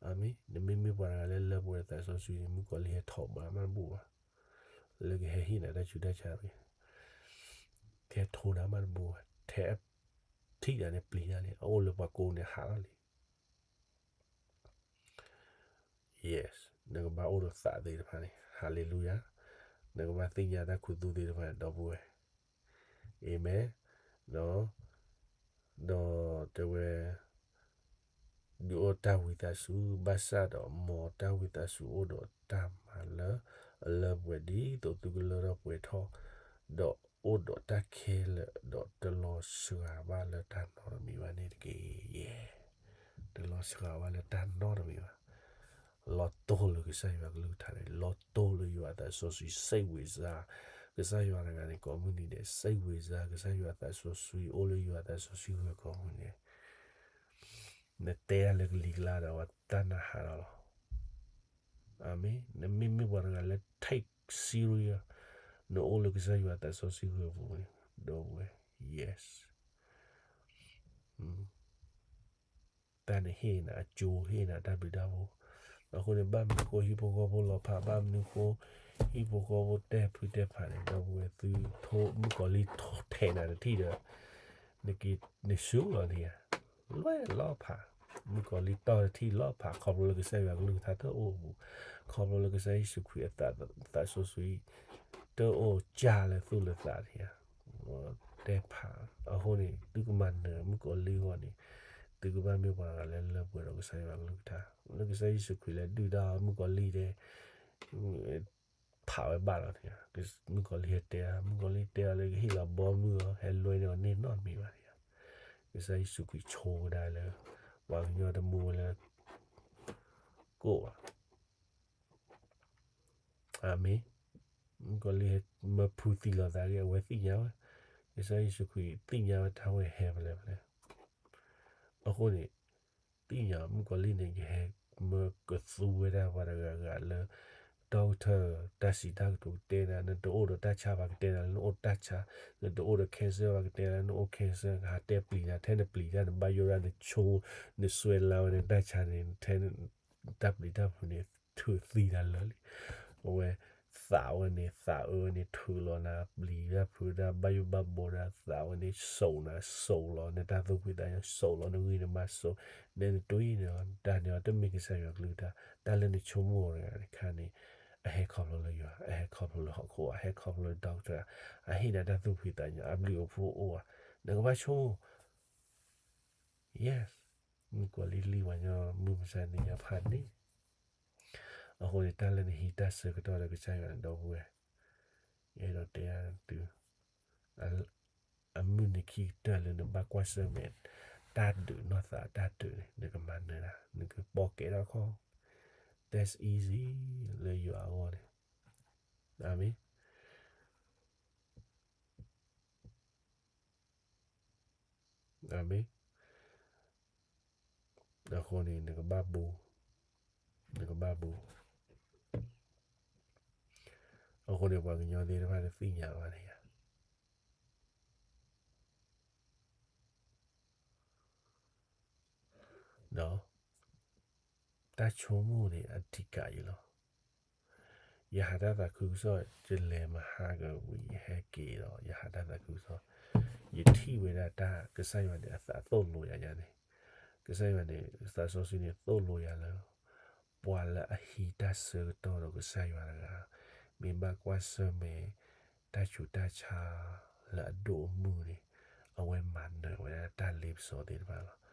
အၤမ့ၣ်, နမ့မ့ၢ်ပှၤတဂၤလၢလၢပှဲၤသးစီဆှံန့ၣ် မုၣ်ကီၤလံၢ်ဟဲထီၣ်ဘၣ်မးတဘူၣ်ဘၣ်, လၢကဟဲဟ့ၣ်နၤတၢ်ဆူးတၢ်ဆါတဂ့ၤ, ထဲထိနၤမးတဘူၣ်ဘၣ်, ထဲအထံၣ်တၢ်န့ၣ်ပျံၤတၢ်လံ, အအိၣ်လၢပှၤကိးန့ၣ်ဟးထီၣ်လံ Yes, နကဘၣ်အိၣ်ဒီးသးသ့ၣ်တဖၣ်န့ၣ်, ဟါလ့လူယၤ, နကဘၣ်သ့ၣ်ညါတၢ်ခူသူၣ်သ့ၣ်တဖၣ်န့ၣ် ဒီပုၢ်ဝဲၢ်, အၤမ့ၣ်, ဒီးတဲဝဲ, ဒုးအိၣ်တၢ်ဝံသးစူၤ ဘၣ်ဆၣ်ဒီး မ်တၢ်ဝံသးစူၤအိၣ်ဒီးတၢ်မၤလၢအလၢပှဲၤဒ်သိးသုကလၢထီၣ်ပှဲၤထီၣ်, ဒီးအိၣ်ဒီးတၢ်ခဲလၢာ် ဒီးတလီၤစှၤဘၣ်လၢတၢ်နီတမံၤဘၣ်န့ၣ်တက့ၢ်. ယဲ, တလီၤစှၤဘၣ်လၢတၢ်နီတမံၤဘၣ်. လီၤတိၢ်လၢကစၢ်ယွၤကလုၢ်ကထါန့ၣ်, လီၤတိၢ်လၢယွၤအသးစီဆှံ စဲးဝံၤစါ, ကစၢ်ယွၤတဂၤန့ၣ် ကိးမုၢ်နံၤဒဲး စဲးဝံၤစါ, ကစၢ်ယွၤအသးစီဆှံ အိၣ်လၢယွၤအသးစီဆှံဂၢၢ်ကိးမုၢ်နံၤဒဲး နတဲတၢ်လၢကလံၤကျါဒီး တၢ်နၢ်ဟးထီၣ်လီၤ. အၤမ့ၣ်, နမ့မ့ၢ်ပှၤတဂၤလၢ take serious, နအိၣ်လၢကစၢ်ယွၤသးစီဆှံဂၢၢ်ပူၤန့ၣ်, ဒီပုၢ်ဝဲၢ်, yes. တၢ်န့ၣ်ဟ့ၣ်နၤအကၠိ ဟ့ၣ်နၤတၢ်ဘျုးတၢ်ဖှိၣ်, အဃိန့ၣ် ဘၣ်မနုၤဃိဟံၣ်ဖိဃီဖိလီၤဖး, ဘၣ်မနုၤဃိဟံၣ်ဖိဃီဖိတဲဖုတဲဖးန့ၣ်, ဒီပုၢ်ဝဲၢ် သုထိမုၣ်ကီၤလံၢ်ထဲးနၤတထံၣ်ဒီး နက့ၤနဆူလီၤန့ၣ်ဧါ, လွဲၢ်လီၤဖး, မုၣ်ကီၤလံၢ်တီၢ်တထံၣ်လီၤဖး ခီဖျိလၢကစၢ်ယွၤကလုၢ်ကထါတအိၣ်အပူၤ, ခီဖျိလၢကစၢ်ယ့ၣ်ၡူးခရံာ်အသးစီဆှံ တအိၣ်ကၢ်လၢသူၣ်လၢသးန့ၣ်ဧါ တဲဖး, အဃိန့ၣ် သုကမၤနၢၤမုၣ်ကီၤလံၢ်အဂီၢ်န့ၣ်, သုကဘၣ်မ့ၢ်ပှၤတဂၤလၢလၢပှဲၤဒီးကစၢ်ယွၤကလုၢ်ကထါ, လၢကစၢ်ယ့ၣ်ၡူးခရံာ်လၢဒုၣ်ဒါအီၤမုၣ်ကီၤလံၢ်တဲ ဖးဝဲဘၣ်လီၤန့ၣ်, မုၣ်ကီၤလံၢ်ဟဲတဲ, မုၣ်ကီၤလံၢ်တဲအီၤလၢကဟ့ၣ်လီၤဘီမုၢ်အီၤ ဟဲလွဲန့ၢ်အီၤန့ၢ်နီတမံၤဘၣ်န့ၣ်, ကစၢ်ယ့ၣ်ၡူးခရံာ်ဆိကဒါလၢ ပှၤကညီတမူဝဲလၢ ကိၣ်ဘၣ်. အၤမ့ၣ်. မုၣ်ကီၤလံၢ်ဟဲမၢဖုသံလီၤသးဂ့ၤ အဝဲသ့ၣ်ညါဝဲ, ကစၢ်ယ့ၣ်ၡူးခရံာ်သ့ၣ်ညါဝဲတၢ်ဝဲဟဲဖဲလဲၣ်ဖဲလဲၣ်. အဃိန့ၣ် သ့ၣ်ညါမုၣ်ကီၤလံၢ်န့ၣ် ယဟဲမၢကသူဝဲဒၣ်ပှၤတဂၤဂၤလၢ doctor တၢ်စံးတၢ်ကတိၤကတဲနၤ, နတအိၣ်ဒီးတၢ်ဆါဘၣ်ကတဲနၤလၢနအိၣ်တၢ်ဆါ, နတအိၣ်ဒီး cancer ဘၣ်ကတဲနၤလၢနအိၣ် cancer, ကဟးတဲပျံၤနၤ, ထဲနပျံၤတၢ်နဘၣ်ယိၣ်ဒၣ်နဆိ, နစွဲလၢဝဲန့ၣ်တၢ်ဆါန့ၣ်, ထဲတၢ်ပျံၤတၢ်ဖုးန့ၣ် ထုးသံနၤလၢာ်လံ. အဝဲသးဝဲန့ၣ် သးအၢဝဲန့ၣ် ထုးလီၤနၤ ပျံၤတၢ်ဖုးတၢ် ဘၣ်ယိၣ်ဘၣ်ဘီဒၣ် သးဝဲန့ၣ် စိာ်နၤ စိာ်လီၤနတၢ်သူၣ်ဖှံသးညီ စိာ်လီၤနဂံၢ်နဘါစိာ်, နဲနတွံၢ်န့ၣ်လီၤ တၢ်န့ၣ်အီၤတမ့ၢ်ကစၢ်ယွၤကလုၢ်ကထါ, တၢ်လၢနဆိကမိၣ်တဂၤတခါန့ၣ် အဟဲခီဖျိလၢယွၤ, အဟဲခီဖျိလၢဟီၣ်ခိၣ်, အဟဲခီဖျိလၢ doctor, အဟ့ၣ်နၤတၢ်သူၣ်ဖှံသးညီ အဘျုးအဖှိၣ်အိၣ်ဧါ, နကဘၣ်ဆိကမိၣ် Yes, မုၣ်ကီၤလံၢ်လံၢ်ပှၤညီ မုၢ်မဆါတနံၤညါဖးန့ၣ်, အဃိန့ၣ် တၢ်လၢနဟံးတၢ်ဆၢကတီၢ်ဒီးကစၢ်ယွၤဒီပုၢ်ဝဲၢ်, ယအဲၣ်ဒိးတဲသု, အမုၢ်နံၤခံကတၢၢ်လၢနဘၣ်ကွၢ်ဆၢၣ်မဲာ် တၢ်ဒုးနီၢ်သးတၢ်ဒုးန့ၣ် နကမၤနၢၤဒၣ် နကပိာ်ကဲထီၣ်ခီ, That's easy လၢယွၤအဂီၢ်န့ၣ်, အၤမ့ၣ်. အၤမ့ၣ်. အဃိန့ၣ် နကဘၣ်ဘူး, နကဘၣ်ဘူး, အဃိန့ၣ် ပှၤကညီသ့ၣ်တဖၣ်တသ့ၣ်ညါဘၣ်န့ၣ်ဧါ, ဒီး တၢ်ဆိကမိၣ်န့ၣ် အဓိကယလီၤ. ယဟးတၢ်သးခုကစီၣ် ယလဲၤမဟါကဝံၤ ယဟဲက့ၤဒီး ယဟးတၢ်သးခုကစီၣ်, ယထံၣ်ဝဲဒၣ်တၢ်ကစၢ်ယွၤန့ၣ် အသးသိၣ်လိယၤညါန့ၣ်, ကစၢ်ယွၤန့ၣ် သးစီဆှံန့ၣ် သိၣ်လိယၤလၢ ပှၤလၢအဟံးတၢ်ဆၢကတီၢ်ဒီးကစၢ်ယွၤတဂၤ, မ့ၢ်ဘၣ်ကွၢ်ဆၢၣ်မဲာ် တၢ်ဆူးတၢ်ဆါ လၢအဒိၣ်အမုၢ်န့ၣ်, အဝဲမၤနၢၤဝဲဒၣ်တၢ်လ့ပစီသ့ၣ်တဖၣ်လီၤ.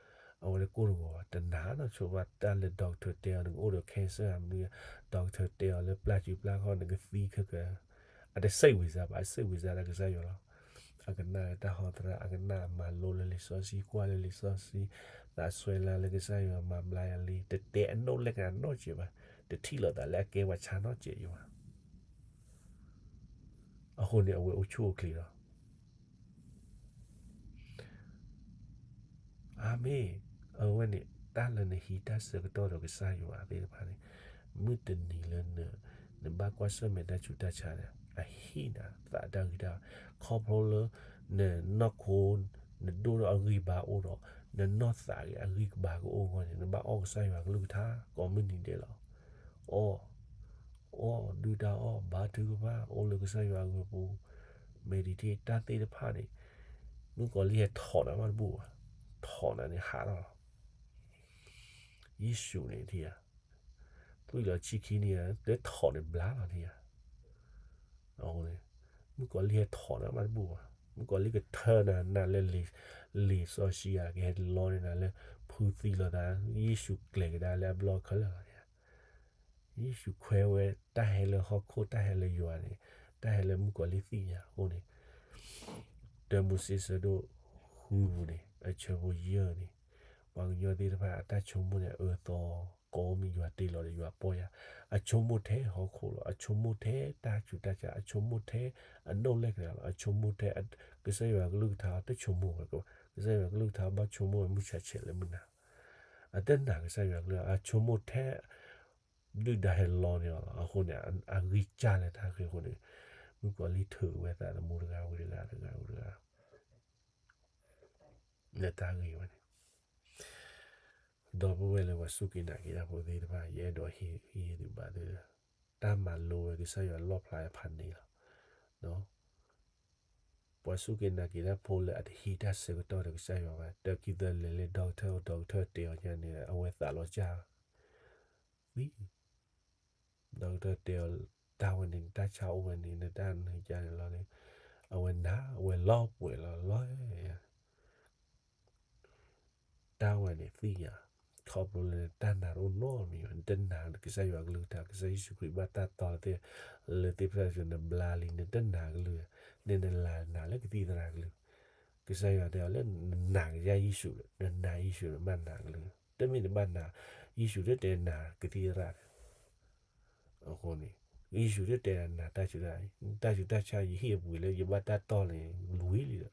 အဝဲတကိၢ်တဂီၤဘၣ်, တနာ်နီတဆိဘၣ် တၢ်လၢ doctor တဲအီၤ နကအိၣ်ဒီး cancer မ့ၢ်, doctor တဲအီၤလၢပျၢ်စုပျၢ်ခီၣ် နကသံခဲကၢ, အတစိတ်ဝင်စားဘၣ်, အစိတ်ဝင်စားဒၣ်ကစၢ်ယွၤလီၤ. အကနၣ်တၢ်ဟီသရၣ်, အကနၣ်အမၤလိလၢလံာ်စီဆှံ, ကွၢ်လၢလံာ်စီဆှံ, သးစွဲလၢ်လၢကစၢ်ယွၤမၤဘျါယၤလံ, တတဲအနိၣ်လဲၢ်ကနၣ်နီတစဲးဘၣ်, တထံၣ်လိာ်သးလၢအကဲပှၤဆါနီတစဲးယဘၣ်. အဃိန့ၣ် အဝဲအိၣ်ဆူၣ်အိၣ်ချ့လီၤ. အၤမ့ၣ်. အဝဲန့ၣ် တၢ်လၢနဟံးတၢ်ဆၢကတီၢ်ဒီးကစၢ်ယွၤသ့ၣ်တဖၣ်န့ၣ်, မုၢ်တနံၤလၢ နဘၣ်ကွၢ်ဆၢၣ်မဲာ်တၢ်ဆူးတၢ်ဆါန့ၣ် အဟ့ၣ်နၤသးတၢ်ဂံၢ်တၢ်ဘါ, ခီဖျိလၢ နနီၢ်ခိ နဒိၣ်ထီၣ်အဂံၢ်ဘါအိၣ်ဒီး နနီၢ်သးဂ့ၤအဂံၢ်ကဘါကအိၣ်အဂီၢ်န့ၣ် နဘၣ်အီၣ်ကစၢ်ယွၤကလုၢ်ကထါ ကိးမုၢ်နံၤဒဲးလီၤ. အီၣ်, အီၣ်ဒုၣ်ဒါအီၣ်, ဘါထုကဖၣ်, အိၣ်လၢကစၢ်ယွၤအဂ့ၤပူၤ, meditate တၢ်သ့ၣ်တဖၣ်န့ၣ်, မုၣ်ကီၤလံၢ်ဟဲထိးနၤမးတဘူၣ်ဘၣ်, ထိးနၤန့ၣ်ဟးထီၣ်လီၤ. ယ့ၣ်ၡူးန့ၣ်ထံၣ်ဧါ, သွံၣ်လီၤဆံခံနံၣ်ဧါ, တထိးန့ၣ်ဘျါလီၤထံၣ်ဧါ. အဃိန့ၣ် မုၣ်ကီၤလံၢ်ဟဲထိးနၤမးတဘူၣ်ဘၣ်, မုၣ်ကီၤလံၢ်ကထၢနၤ နၤလၢ လံာ်စီဆှံဧါ, ကဟဲလီန့ၢ်နၤလၢ ဖုသံလိာ်သး, ယ့ၣ်ၡူးကျဲၤကဒါလၢအဘျီခဲလၢာ်လီၤန့ၣ်ဧါ. ယ့ၣ်ၡူးခွဲဝဲတၢ်ဟဲလၢဟီၣ်ခိၣ်, တၢ်ဟဲလၢယွၤန့ၣ်, တၢ်ဟဲလၢမုၣ်ကီၤလံၢ်သ့ၣ်ညါအဃိန့ၣ်, တၢမိၤၡ့ဆၢဒိၣ်ဃုပူၤန့ၣ် အဆၢဖိယဲၢ်န့ၣ်, ပှၤကညီသ့ၣ်တဖၣ်အတၢ်ဆိကမိၣ်န့ၣ် အအၢသီ ကိးမုၢ်နံၤ ယွၤတ့လီၤဒီးယွၤပီၢ်ယၤ, အဆိကမိၣ်ထဲဟီၣ်ခိၣ်လီၤ, အဆိကမိၣ်ထဲတၢ်ဆူးတၢ်ဆါ, အဆိကမိၣ်ထဲအနိၣ်လဲၢ်ကနၣ်လီၤ, အဆိကမိၣ်ထဲ ကစၢ်ယွၤကလုၢ်ကထါတဆိကမိၣ်ဝဲ, ကစၢ်ယွၤကလုၢ်ကထါဘၣ်ဆိကမိၣ်ဝဲမုၢ်ဆါဆဲးလၢမုၢ်နၤ, အတနာ်ကစၢ်ယွၤကလုၢ်, အဆိကမိၣ်ထဲ ဒုၣ်ဒါဟဲလီန့ၢ်အီၤလီၤ. အဃိန့ၣ် အဂံၢ်စၢ်လၢတၢ်ဂ့ၢ်အဃိန့ၣ်, မုၣ်ကီၤလံၢ်ထုးဝဲသးသမူတဂၤဝံၤတဂၤ တဂၤဝံၤတဂၤ လၢတၢ်ဂ့ၢ်ဝဲန့ၣ်, ဒီပုၢ်ဝဲၢ်လၢပှၤစူၢ်က့ၤနာ်က့ၤတၢ်ဖိသ့ၣ်တဖၣ်, ယအဲၣ်ဒိးဟ့ၣ်ဂံၢ်ဟ့ၣ်ဘါသု, တၢ်မၤလိဝဲကစၢ်ယွၤလီၣ်ဖျါဖးန့ၣ်လီၤ. ပှၤစူၢ်က့ၤနာ်က့ၤတၢ်ဖိလၢအတဟံးတၢ်ဆၢကတီၢ်ဒီးကစၢ်ယွၤဘၣ်, တၢ်ခံသၢလဲၤလၢ doctor, doctor တဲအီၤညါန့ၣ် အဝဲသးလီၤစၢ်, သံ doctor တဲအီၤ တၢ်ဝဲန့ၣ် နတၢ်ဆါအိၣ်ဝဲန့ၣ် နတၢ်နုၤကါန့ၣ်လီၤန့ၣ်, အဝဲနာ် အဝဲလီၤပှဲၤလီၤလီၤ. တၢ်ဝဲန့ၣ်သ့ၣ်ညါ, ခီဖျိလၢနတၢ်နာ်တအိၣ်နီတမံၤဘၣ်, နတနာ်ကစၢ်ယွၤကလုၢ်ကထါ, ကစၢ်ယ့ၣ်ၡူးခရံာ်ဘၣ်တၢ်တီလၢသ့ၣ်, လၢသ့ၣ်ဖျၢၣ်စၢၤ နဘျါလံ, နတနာ်ကလုၢ်, နနလၢနာ်လၢကသံၣ်သရၣ်ကလုၢ်. ကစၢ်ယွၤတဲအီၤလၢနနာ်ကစၢ်ယ့ၣ်ၡူး, နနာ်ယ့ၣ်ၡူး နဘၣ်နာ်ကလုၢ်, တမ့ၢ်နဘၣ်နာ်, ယ့ၣ်ၡူးတတဲနာ်ကသံၣ်သရၣ် အဃိန့ၣ်, ယ့ၣ်ၡူးတတဲနာ်တၢ်ဆူးတၢ်, တၢ်ဆူးတၢ်ဆါယဟ့ၣ်အပှ့ၤလၢယဘၣ်တၢ်တီန့ၣ် လွံၢ်လံဒီး,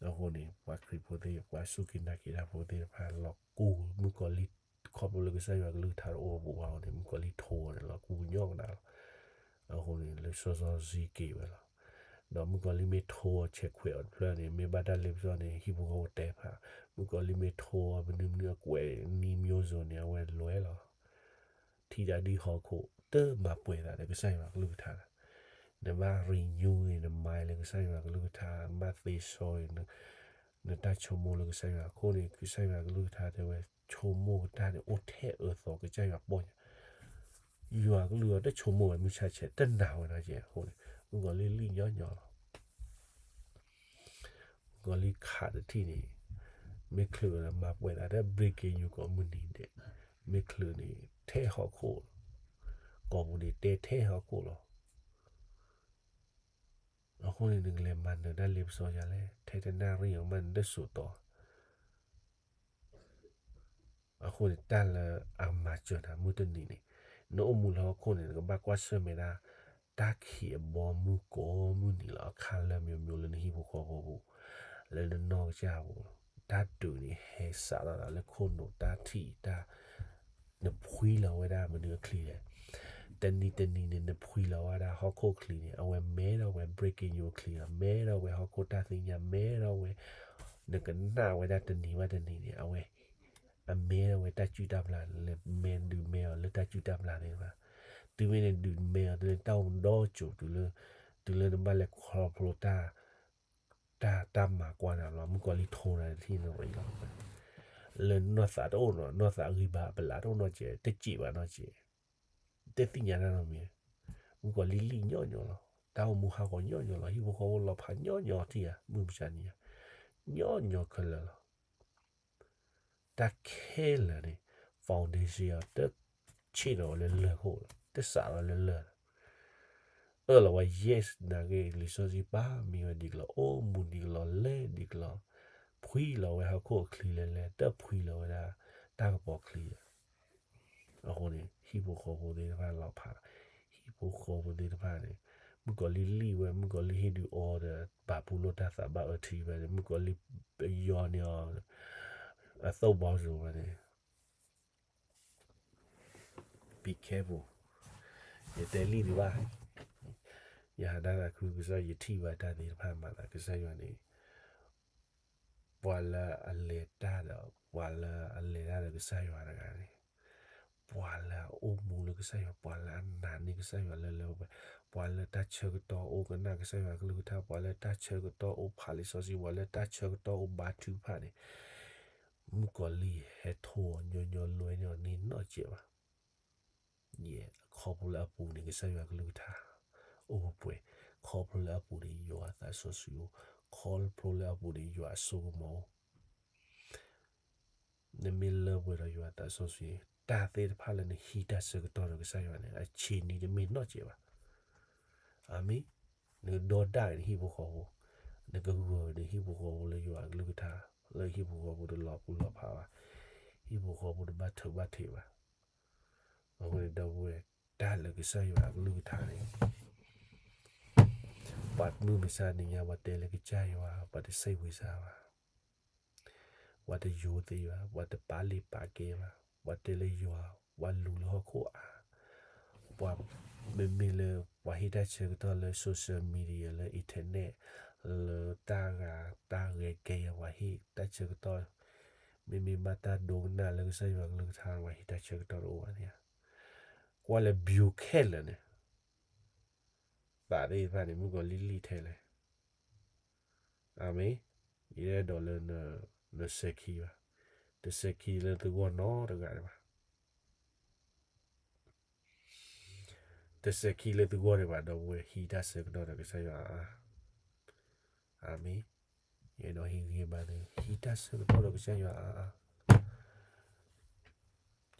အဃိန့ၣ် ပှၤခရံာ်ဖိသ့ၣ်, ပှၤစူၢ်က့ၤနာ်က့ၤတၢ်ဖိသ့ၣ်တဖၣ် လီၤကူၢ်မုၣ်ကီၤလံၢ်, ခီဖျိလၢကစၢ်ယွၤကလုၢ်ကထါတအိၣ်အပူၤဘၣ်အဃိန့ၣ် မုၣ်ကီၤလံၢ်ထိန့ၣ် လီၤကူၣ်ကညီကနၣ်လီၤ. အဃိန့ၣ် လံာ်စီဆှံစံးက့ၤဝဲလီၤ. ဒီးမုၣ်ကီၤလံၢ်မ့ၢ်ထိဆဲးခွဲးအီၤတဖျၢၣ်န့ၣ် မ့ၢ်ဘၣ်တၢ်လ့ပစီန့ၣ် ဟံၣ်ဖိဃီဖိတဲဖး, မုၣ်ကီၤလံၢ်မ့ၢ်ထိအီၤ မနုၤမနုၤအကွဲးနံၤမျိုးစုံန့ၣ် အဝဲလွဲလီၤ. ထံၣ်တၢ်ဒ်ဟီၣ်ခိၣ် တမၤပှဲၤသးဒီးကစၢ်ယွၤကလုၢ်ကထါ, နဘၣ် renew န mind လၢကစၢ်ယွၤကလုၢ်ကထါ, နဘၣ်သ့စီ နတၢ်ဆိကမိၣ်လၢကစၢ်ယွၤအဃိန့ၣ် ကစၢ်ယွၤကလုၢ်ကထါတဲဝဲ ဆိကမိၣ်ကတၢၢ်န့ၣ် အိၣ်ထဲအၢသီကစၢ်ယွၤပီၢ်ညါ, ယွၤကလုၢ်အီၤတဆိကမိၣ်ဝဲမုၢ်ဆါဆဲး တနာ်ဝဲနီတစဲးအဃိန့ၣ် မုၣ်ကီၤလံၢ်လံၣ်ညီညီလီၤ. မုၣ်ကီၤလံၢ်ခးတထံၣ်န့ၣ် မ့ၢ်ချုးလၢမၤပှဲၤသးဒီး breaking news ကိးမုၢ်နံၤဒဲး, မ့ၢ်ချုးန့ၣ် ထဲဟီၣ်ခိၣ်, ကိးပူၤန့ၣ်တဲထဲဟီၣ်ခိၣ်လီၤ. အဃိန့ၣ် နကလဲၤမၤနၢၤတၢ်လ့ပစီယၤလဲၣ်, ထဲတနၣ်ရံၣ်အီၤမးနတစိာ်တီၤ အဃိန့ၣ် တၢ်လၢအမၤစၢၤနၤမုၢ်တနံၤန့ၣ်, နအိၣ်မူလၢဟီၣ်ခိၣ်န့ၣ် နကဘၣ်ကွၢ်ဆၢၣ်မဲာ်ဒၣ် တၢ်ခံးအဘီမုၢ်ကိးမုၢ်နံၤလီၤ. အခါလၢမျိုးမျိုးလၢနဟံၣ်ဖိဃီဖိပူၤ, လၢနနီၢ်ကစၢ်ပူၤ, တၢ်ဒုးန့ၣ်ဟဲစးထီၣ်သးလၢခိၣ်နူာ်တၢ်ထံၣ်တၢ် နဖှံလီၤဝဲဒၣ်မနုၤအချံလဲၣ်. တနံၤတနံၤန့ၣ် နဖှံလီၤဝဲဒၣ်ဟီၣ်ခိၣ်ချံန့ၣ် အဝဲမဲထီၣ်ဝဲ breaking news အချံလီၤ. မဲထီၣ်ဝဲဟီၣ်ခိၣ်တၢ်သ့ၣ်ညါ, မဲထီၣ်ဝဲ နကနၣ်ဝဲဒၣ်တနံၤဘၣ်တနံၤန့ၣ် အဝဲ အမဲထီၣ်ဝဲတၢ်စုၣ်တၢ်ပျၢ် လဲၤမဲဒုးမဲအီၤလၢတၢ်စုၣ်တၢ်ပျၢ်သ့ၣ်တဖၣ်. တုၤမ့ၢ်နဒုးမဲအီၤ တုၤလၢတၢ်အိၣ်မူဒီကၠိၤ တုၤလၢ တုၤလၢနဘၣ်လဲၤခီဖျိတၢ် တၢ် တၢ်မၤကွၢ်နၤလီၤ. မုၣ်ကီၤလံၢ်ထိနၤတထံၣ်န့ၣ်ဝဲလီၤ. လၢနီၢ်သးတအိၣ်နီၤ, နီၢ်သးဂံၢ်ဘါပလးတအိၣ်နီတစဲး, တစံးဘၣ်နီတစဲး, တသ့ၣ်ညါတၢ်နီတမံၤ. မုၣ်ကီၤလံၢ်လံၣ်ညီညီလီၤ. တၢ်အိၣ်မူဟးဂီၤညီညီလီၤ. ဟံၣ်ဖိဃီဖိလီၤဖးညီညီထံၣ်ဧါ, မုၢ်မဆါနံၤဧါ, ညီညီခဲလၢာ်လီၤ. တၢ်ခဲလၢာ်န့ၣ် foundation အီၤ တဆ့ၣ်နီၤဝဲလၢလၢၢ်ခိၣ်လီၤ, တစးထီၣ်လၢလၢၢ်လီၤ. အၢၣ်လီၤဝဲ yes နာ်က့ လံာ်စီဆှံပာ်မံဝဲဒ်ကလီၤ, အိၣ်မူဒ်ကလီၤ, လဲၤဒ်ကလီၤ, ဖှံလီၤဝဲဟီၣ်ခိၣ်အချံလဲၤလဲၤ, တဖှံလီၤဝဲဒၣ်တၢ်ကပီၤချံဧါ. အဃိန့ၣ် ဟံၣ်ဖိဃီဖိသ့ၣ်တဖၣ်လီၤဖး, ဟံၣ်ဖိဃီဖိသ့ၣ်တဖၣ်န့ၣ် မုၣ်ကီၤလံၢ်လံၣ်ဝဲ, မုၣ်ကီၤလံၢ်ဟ့ၣ်ဒုးအီဒီး ပာ်ဖှိၣ်လိာ်တၢ်သးဘၣ်အၢထံဝဲန့ၣ်, မုၣ်ကီၤလံၢ်ယီန့ၢ်အီၤ အသိၣ်ဘီစိၤဝဲန့ၣ် be careful. ယတဲလံဒံးဘၣ်, ယဟးဒၣ်သးခုကစီၣ် ယထံၣ်ဘၣ်တၢ်သ့ၣ်တဖၣ်မၤသးကစၢ်ယွၤန့ၣ်, ပှၤလၢအလဲၤတၢ်ဒီး ပှၤလၢအလဲၤတၢ်ဒီးကစၢ်ယွၤတဂၤန့ၣ်, ပှၤလၢအအိၣ်မူလၢကစၢ်ယွၤ, ပှၤလၢအနာ်န့ၢ်ကစၢ်ယွၤလၢလၢပှဲၤပှဲၤ, ပှၤလၢတၢ်ဆၢကတီၢ်အိၣ်ကနၣ်ကစၢ်ယွၤကလုၢ်ကထါ, ပှၤလၢတၢ်ဆၢကတီၢ်အိၣ်ဖးလံာ်စီဆှံ, ပှၤလၢတၢ်ဆၢကတီၢ်အိၣ်ဘါထုကဖၣ်န့ၣ်, မုၣ်ကီၤလံၢ်ဟဲထိအီၤညီညီ လွဲန့ၢ်အီၤန့ၢ်နီတစဲးဘၣ်. ယဲၢ်, ခီဖျိလၢအပူၤန့ၣ် ကစၢ်ယွၤကလုၢ်ကထါအိၣ်ပှဲၤ, ခီဖျိလၢအပူၤန့ၣ် ယွၤအသးစီဆှံအိၣ်, ခီဖျိလၢအပူၤန့ၣ် ယွၤအစိကမီၤအိၣ်. နမ့ၢ်လၢပှဲၤဒီးယွၤအသးစီဆှံ, တၢ်သ့ၣ်တဖၣ်လၢနဟံးတၢ်ဆၢကတီၢ်ဒီးကစၢ်ယွၤန့ၣ် အဆံးနံၤတမ့ၢ်နီတစဲးဘၣ်. အၤမ့ၣ်. နကဒီဒၣ်နဟံၣ်ဖိဃီဖိ, နကဂၢၢ်နဟံၣ်ဖိဃီဖိလၢယွၤအကလုၢ်ကထါ, လၢဟံၣ်ဖိဃီဖိတလီၤပူၤလီၤဖးဘၣ်, ဟံၣ်ဖိဃီဖိတဘၣ်ထုးဘၣ်ထံးဘၣ်. အဃိန့ၣ် ဒီပုၢ်ဝဲၢ်, တၢ်လၢကစၢ်ယွၤအကလုၢ်ကထါန့ၣ် ပှၤမုၢ်မဆါတနံၤညါ ပှၤတဲလၢကစၢ်ယွၤ ပှၤတစိတ်ဝင်စားဘၣ်, ပှၤတယိၤသ့ဘၣ်, ပှၤတပာ်လုၢ်ပာ်ကဲဘၣ်, ပှၤတဲလၢယွၤ, ပှၤလူၤလၢဟီၣ်ခိၣ်အါ, ပှၤမ့မ့ၢ်လၢ ပှၤဟ့ၣ်တၢ်ဆၢကတီၢ်လၢ social media လၢ internet လၢတၢ်ဂၤတၢ်ဂဲၤကဲယၤ ပှၤဟ့ၣ်တၢ်ဆၢကတီၢ်, မ့မ့ၢ်ဘၣ်တၢ်ဒိကနၣ်လၢကစၢ်ယွၤကလုၢ်ကထါ ပှၤဟ့ၣ်တၢ်ဆၢကတီၢ်တအိၣ်ဘၣ်န့ၣ်ဧါ. ကွၢ်လၢ view ခဲလၢာ်န့ၣ် သးသ့ၣ်တဖၣ်န့ၣ် မုၣ်ကီၤလံၢ်လံၣ်ထဲလဲၣ်. အၤမ့ၣ်. ယအဲၣ်ဒိးလၢ နစဲးခံဘၣ်, တစဲးခံလၢသုဂီၢ်နီတဂၤဘၣ်. တစဲးခံလၢသုဂီၢ်ဒံးဘၣ် ဒီပုၢ်ဝဲၢ်, ဟံးတၢ်ဆၢကတီၢ်ဒီးကစၢ်ယွၤအါအါ. အၤမ့ၣ်. ယအဲၣ်ဒိးဟ့ၣ်ဂံၢ်ဘါသု, ဟံးတၢ်ဆၢကတီၢ်ဒီးကစၢ်ယွၤအါအါ.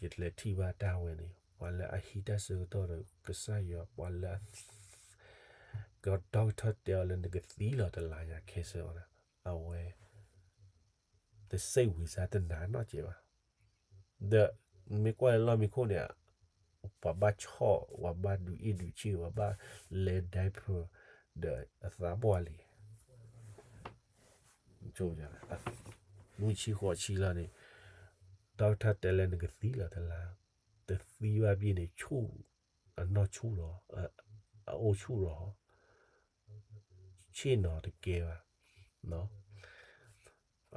ယလဲၤထံၣ်ဘၣ်တၢ်ဝဲန့ၣ်, ပှၤလၢအဟံးတၢ်ဆၢကတီၢ်ဒီးကစၢ်ယွၤ, ပှၤလၢအ ကဒီကထၢတဲအီၤလၢ နကသံလီၤတလါညါ ခဲစၢၤအီၤန့ၣ်, အဝဲ တစိတ်ဝင်စား တနာ်နီတစဲးဘၣ်. ဒီးမ့ၢ်ကွၢ်လၢလီၢ်မံခိၣ်န့ၣ်, ပှၤဘၣ်ဆီၣ်, ပှၤဘၣ်ဒုးအ့ၣ်ဒုးဆံၣ်, ပှၤဘၣ်လဲၤ diaper, ဒီးအသးပှၢ်လံ. နွံဆံဃိးဆံလီၤန့ၣ်, ဒီကထၢတဲလၢ နကသံလီၤတလါ, တသံဘၣ်ဘၣ်န့ၣ် ဆူၣ်, အနီၢ်ဆူၣ်လီၤ, အအိၣ်ဆူၣ်လီၤ, ဆ့ၣ်နီၤတကဲဘၣ်.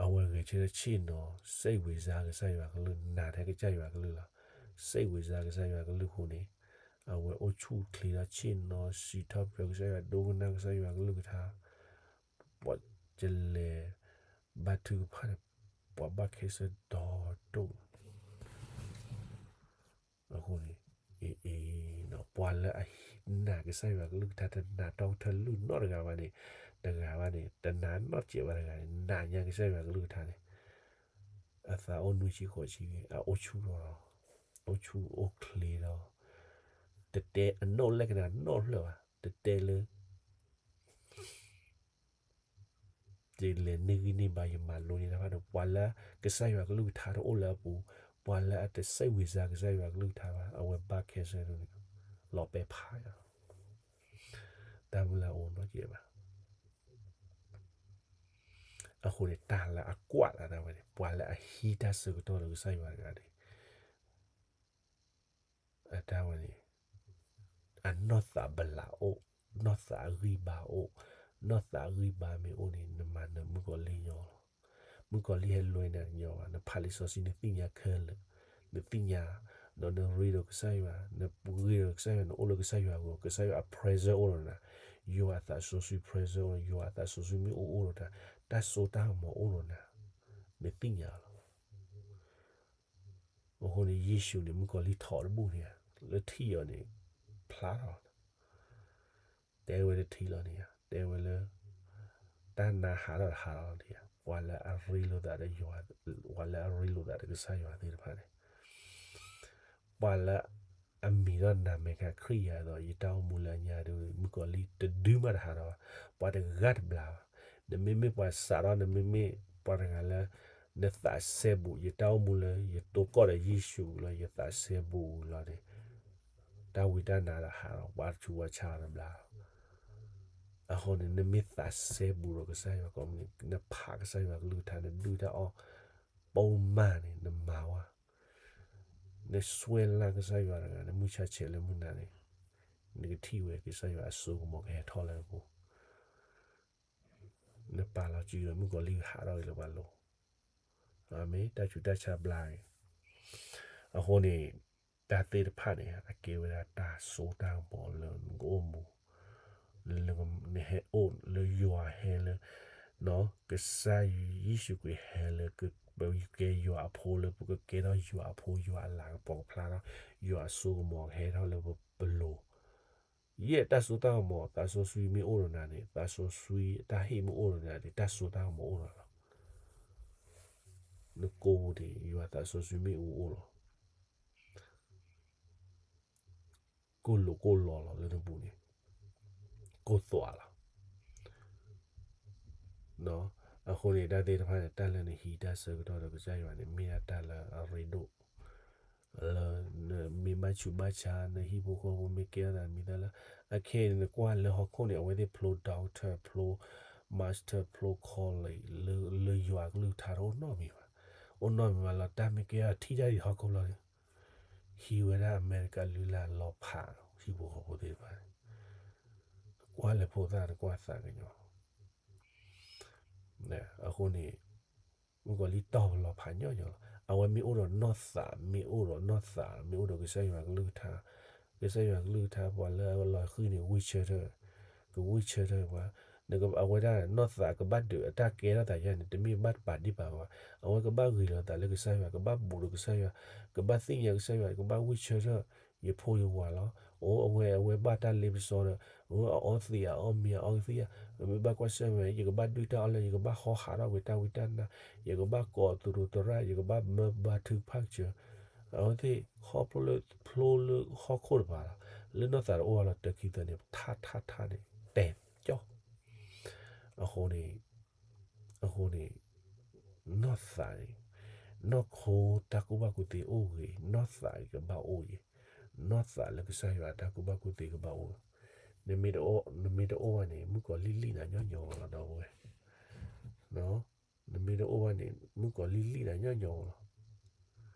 အဝဲဂဲၤဆၢထၢၣ်ဆ့ၣ်နီၤ, စိတ်ဝင်စား ကစၢ်ယွၤကလုၢ်, နာ်ထဲကစၢ်ယွၤကလုၢ်လီၤ. စိတ်ဝင်စား ကစၢ်ယွၤကလုၢ်အဃိန့ၣ်, အဝဲအိၣ်ဆူၣ်အိၣ်ချ့ဒီးဆ့ၣ်နီၤ, စံးထီၣ်ပတြၢၤကစၢ်ယွၤ, ဒိကနၣ်ကစၢ်ယွၤကလုၢ်ကထါ, ပှၤကလဲၤဘါထုကဖၣ်န့ၣ်, ပှၤဘၣ်ခဲစၢၤဒီဒိၣ် အဃိန့ၣ်, အ့ အ့ ပှၤလၢအနာ်ကစၢ်ယွၤကလုၢ်ကထါ တနာ်ဒီကထၢလုၢ်နီတဂၤဘၣ်န့ၣ်, တဂၤဘၣ်န့ၣ်, တနာ်နီတစဲးဘၣ်တဂၤန့ၣ်, နာ်ညါကစၢ်ယွၤကလုၢ်ကထါန့ၣ်, အသးအိၣ်နွံဆံဃိးဆံ, အအိၣ်ဆူၣ်လီၤ, အိၣ်ဆူၣ်အိၣ်ချ့ဒီး, တတဲအနီၣ်လဲၣ်ကနၣ်နီတဖျၢၣ်ဘၣ်, တတဲလၢ ယလဲၤန့ၢ်ဂံၢ်န့ၢ်ဘါ ယမၤလိန့ၢ်တၢ်ဘၣ်ဒီး ပှၤလၢကစၢ်ယွၤကလုၢ်ကထါတအိၣ်လၢအပူၤ, ပှၤလၢအတစိတ်ဝင်စား ကစၢ်ယွၤကလုၢ်ကထါဘၣ်, အဝဲဘၣ်ခဲစၢၤန့ၣ်, လီၤပဲာ်ဖးယၤ, တၢ်မုၢ်လၢ်အိၣ်နီတစဲးဘၣ်. အဃိန့ၣ် တၢ်လၢအကွၢ်လၢ်ဒၣ်ဝဲန့ၣ်, ပှၤလၢအဟံးတၢ်ဆၢကတီၢ်လၢကစၢ်ယွၤတဂၤန့ၣ် အတၢ်ဝဲန့ၣ်, အနီၢ်သးဘလးအိၣ်, နီၢ်သးအဂံၢ်ဘါအိၣ်, နီၢ်သးအဂံၢ်ဘါမ့ၢ်အိၣ်န့ၣ် နမၤနၢၤမုၣ်ကီၤလံၢ်ညီလီၤ. မုၣ်ကီၤလံၢ်ဟဲလွဲနၤညီဘၣ်, နဖးလံာ်စီဆှံ နသ့ၣ်ညါခဲလၢာ်, နသ့ၣ်ညါ, ဒီးနရ့ဒီးကစၢ်ယွၤ, နပှ့ၤဒီးကစၢ်ယွၤ, နအိၣ်လၢကစၢ်ယွၤအဂီၢ်, ကစၢ်ယွၤအ presence အိၣ်ဒီးနၤ, ယွၤအသးစီဆှံ presence အိၣ်, ယွၤအသးစီဆှံမ့ၢ်အိၣ်အိၣ်ဒီးနၤ, တၢ်စိတၢ်ကမီၤအိၣ်ဒီးနၤ, နသ့ၣ်ညါလီၤ. အဃိန့ၣ် ယ့ၣ်ၡူးန့ၣ် မုၣ်ကီၤလံၢ်ထီၣ်တဘူၣ်န့ၣ်, လၢထံၣ်အီၤန့ၣ်, ဖျါထီၣ်, တဲဝဲတထံၣ်လီၤန့ၣ်ဧါ, တဲဝဲလၢ တၢ်နါဟးထီၣ်တဟးလီၤန့ၣ်ဧါ, ပှၤလၢအရ့လိာ်သးဒီးယွၤ, ပှၤလၢအရ့လိာ်သးဒီးကစၢ်ယွၤသ့ၣ်တဖၣ်န့ၣ် ပှၤလၢအမံၤဒီးနမဲာ်ခါခရံာ်ယၤဒီး ယတၢ်အိၣ်မူလၢအညါဒီး မုၣ်ကီၤလံၢ်တဒုမးတဟးထီၣ်ဘၣ်, ပှၤတဂၤတဘျါဘၣ်. နမ့မ့ၢ်ပှၤစးထီၣ်, နမ့မ့ၢ်ပှၤတဂၤလၢ နသးစဲဘူး, ယတၢ်အိၣ်မူလၢယတိၢ်ကီၢ်ဒီးယ့ၣ်ၡူးလီၤ, ယသးစဲဘူးလီၤန့ၣ်, တၢ်ဝံတၢ်နါဒီးဟးထီၣ်, ပှၤဆူးပှၤဆါတဘျါ. အဃိန့ၣ် နမ့ၢ်သးစဲဘူးဒီးကစၢ်ယွၤကိးမုၢ်နံၤ, နဖးကစၢ်ယွၤကလုၢ်ကထါ, နဒုၣ်တၢ်အီၣ် ပိာ်မၢ်န့ၣ် နမၤဝဲ, နစွဲလၢ်ကစၢ်ယွၤတဂၤ, နမုၢ်ဆါဆဲးလၢမုၢ်နၤန့ၣ်, နကထံၣ်ဝဲကစၢ်ယွၤအစိကမီၤကဟဲထီၣ်လၢနပူၤ, နပာ်လီၤစုဒီး မုၣ်ကီၤလံၢ်ဟးထီၣ်က့ၤလၢပှၤလိၤ. အၤမ့ၣ်, တၢ်ဆူးတၢ်ဆါဘျါက့ၤ. အဃိန့ၣ် တၢ်သ့ၣ်တဖၣ်န့ၣ် အကဲဝဲဒၣ်တၢ်စိတၢ်ကမီၤလၢနကအိၣ်မူ, လၢနဟဲအိၣ်လၢယွၤဟဲလၢ, ကစၢ်ယ့ၣ်ၡူးခရံာ်ဟဲလၢ ပကဲယွၤအဖိလၢပကကဲထီၣ်ယွၤအဖိ, ယွၤအလၤကပီၤကဖျါထီၣ်, ယွၤအစိကမီၤကဟဲထီၣ်လၢပလိၤ. ယဲၢ်တၢ်စိတၢ်ကမီၤ, သးစီဆှံမ့ၢ်အိၣ်ဒီးနၤန့ၣ်, သးစီဆှံတၢ်ဟ့ၣ်မ့ၢ်အိၣ်ဒီးနၤန့ၣ်, တၢ်စိတၢ်ကမီၤအိၣ်ဒီးလီၤ. နကိးပူၤန့ၣ် ယွၤသးစီဆှံမ့ၣ်အူအိၣ်လီၤ. ကိၣ်လိာ်ကိၣ်လီၤလီၤလၢနပူၤန့ၣ်, ကိၣ်သွးလီၤ. အဃိန့ၣ် တၢ်သ့ၣ်တဖၣ်န့ၣ် တၢ်လၢနဟံးတၢ်ဆၢကတီၢ်ဒီးကစၢ်ယွၤန့ၣ် မ့ၢ်ဒၣ်တၢ်လၢအရ့ဒိၣ် လၢနမ့ၢ်ဘၣ်ဆူးဘၣ်ဆါ, နဟံၣ်ဖိဃီဖိမ့ၢ်ကဲထီၣ်သးမံၤသၢလၢ, အခဲအံၤန့ၣ် နကွၢ်လၢဟီၣ်ခိၣ်န့ၣ် အဝဲသ့ၣ်ဖျိ doctor, ဖျိ master, ဖျိ college လၢယွၤအကလုၢ်ကထါတအိၣ်နီတမံၤဘၣ်. အိၣ်နီတမံၤဘၣ်လီၤ. တၢ်မ့ၢ်ကဲထီၣ်ထံၣ်တၢ်အံၤဟီၣ်ခိၣ်လီၤန့ၣ်, ဟံးဝဲဒၣ်အမဲရကၤလုၢ်လၢ်လီၤဖး ဟံၣ်ဖိဃီဖိသ့ၣ်တဖၣ်န့ၣ်, ကွၢ်လၢဖိသၣ်တကွၢ်သးကညီၤ အဃိန့ၣ် မုၣ်ကီၤလံၢ်တီၢ်ပလီၤဖးညီညီလီၤ. အဝဲမ့ၢ်အိၣ်ဒီးနီၢ်သး, မ့ၢ်အိၣ်ဒီးနီၢ်သး, မ့ၢ်အိၣ်ဒီးကစၢ်ယွၤကလုၢ်ကထါ, ကစၢ်ယွၤကလုၢ်ကထါ ပှၤလၢအလီၤဃံၤန့ၣ် ဝံဆၢထၢၣ်, ကဝံဆၢထၢၣ်ပှၤ, အဝဲဒၣ်နီၢ်သးကဘၣ်ဒုးအတၢ်ကဲထီၣ်သးယါန့ၣ် တမ့ၢ်ဘၣ်ပာ်ဒ့ၣ်ပာ်ကမၣ်ဘၣ်. အဝဲကဘၣ်ဂ့ၤလီၤသးလၢကစၢ်ယွၤ, ကဘၣ်ဘူးဒီးကစၢ်ယွၤ, ကဘၣ်သ့ၣ်ညါကစၢ်ယွၤ, ကဘၣ်ဝံဆၢထၢၣ် ယဖိယဝၤလီၤ. အိၣ်အဝဲ အဝဲဘၣ်တၢ်လ့ပစီဒီး အဝဲအအီသံး အအီမ့ၤ အအီကသံၣ်, မ့ၢ်ဘၣ်ကွၢ်ဆၢၣ်မဲာ် ယကဘၣ်ဒုၣ်တၢ်အီၣ်လၢ ယကဘၣ်ဟီဟးထီၣ်ကွံာ်တၢ်ဝံတၢ်နါ, ယကဘၣ်ကိးသရူးသရၣ်, ယကဘၣ်မၢဘါထုကဖၣ်ကစၢၤ, အဝဲသ့ၣ်ခီဖျိလၢ ဖျိလၢဟီၣ်ခိၣ်တပၤလီၤ. လၢနီၢ်သးတအိၣ်အါလီၤ တခံသၢန့ၣ် ထးထးထးန့ၣ် တဲာ်ကၠီ အဃိန့ၣ် အဃိန့ၣ် နီၢ်သးန့ၣ် နီၢ်ခိတၢ်ကူၣ်ဘၣ်ကူၣ်သ့အိၣ်ဂ့ၤ, နီၢ်သးကဘၣ်အိၣ်ဂ့ၤ, နီၢ်သးလၢကစၢ်ယွၤအတၢ်ကူၣ်ဘၣ်ကူၣ်သ့ကဘၣ်အိၣ်. နမ့ၢ်တအိၣ် နမ့ၢ်တအိၣ်ဘၣ်န့ၣ် မုၣ်ကီၤလံၢ်လံၢ်နၤညီညီလီၤ ဒီပုၢ်ဝဲၢ်, နမ့ၢ်တအိၣ်ဘၣ်န့ၣ် မုၣ်ကီၤလံၢ်လံၢ်နၤညီညီလီၤ.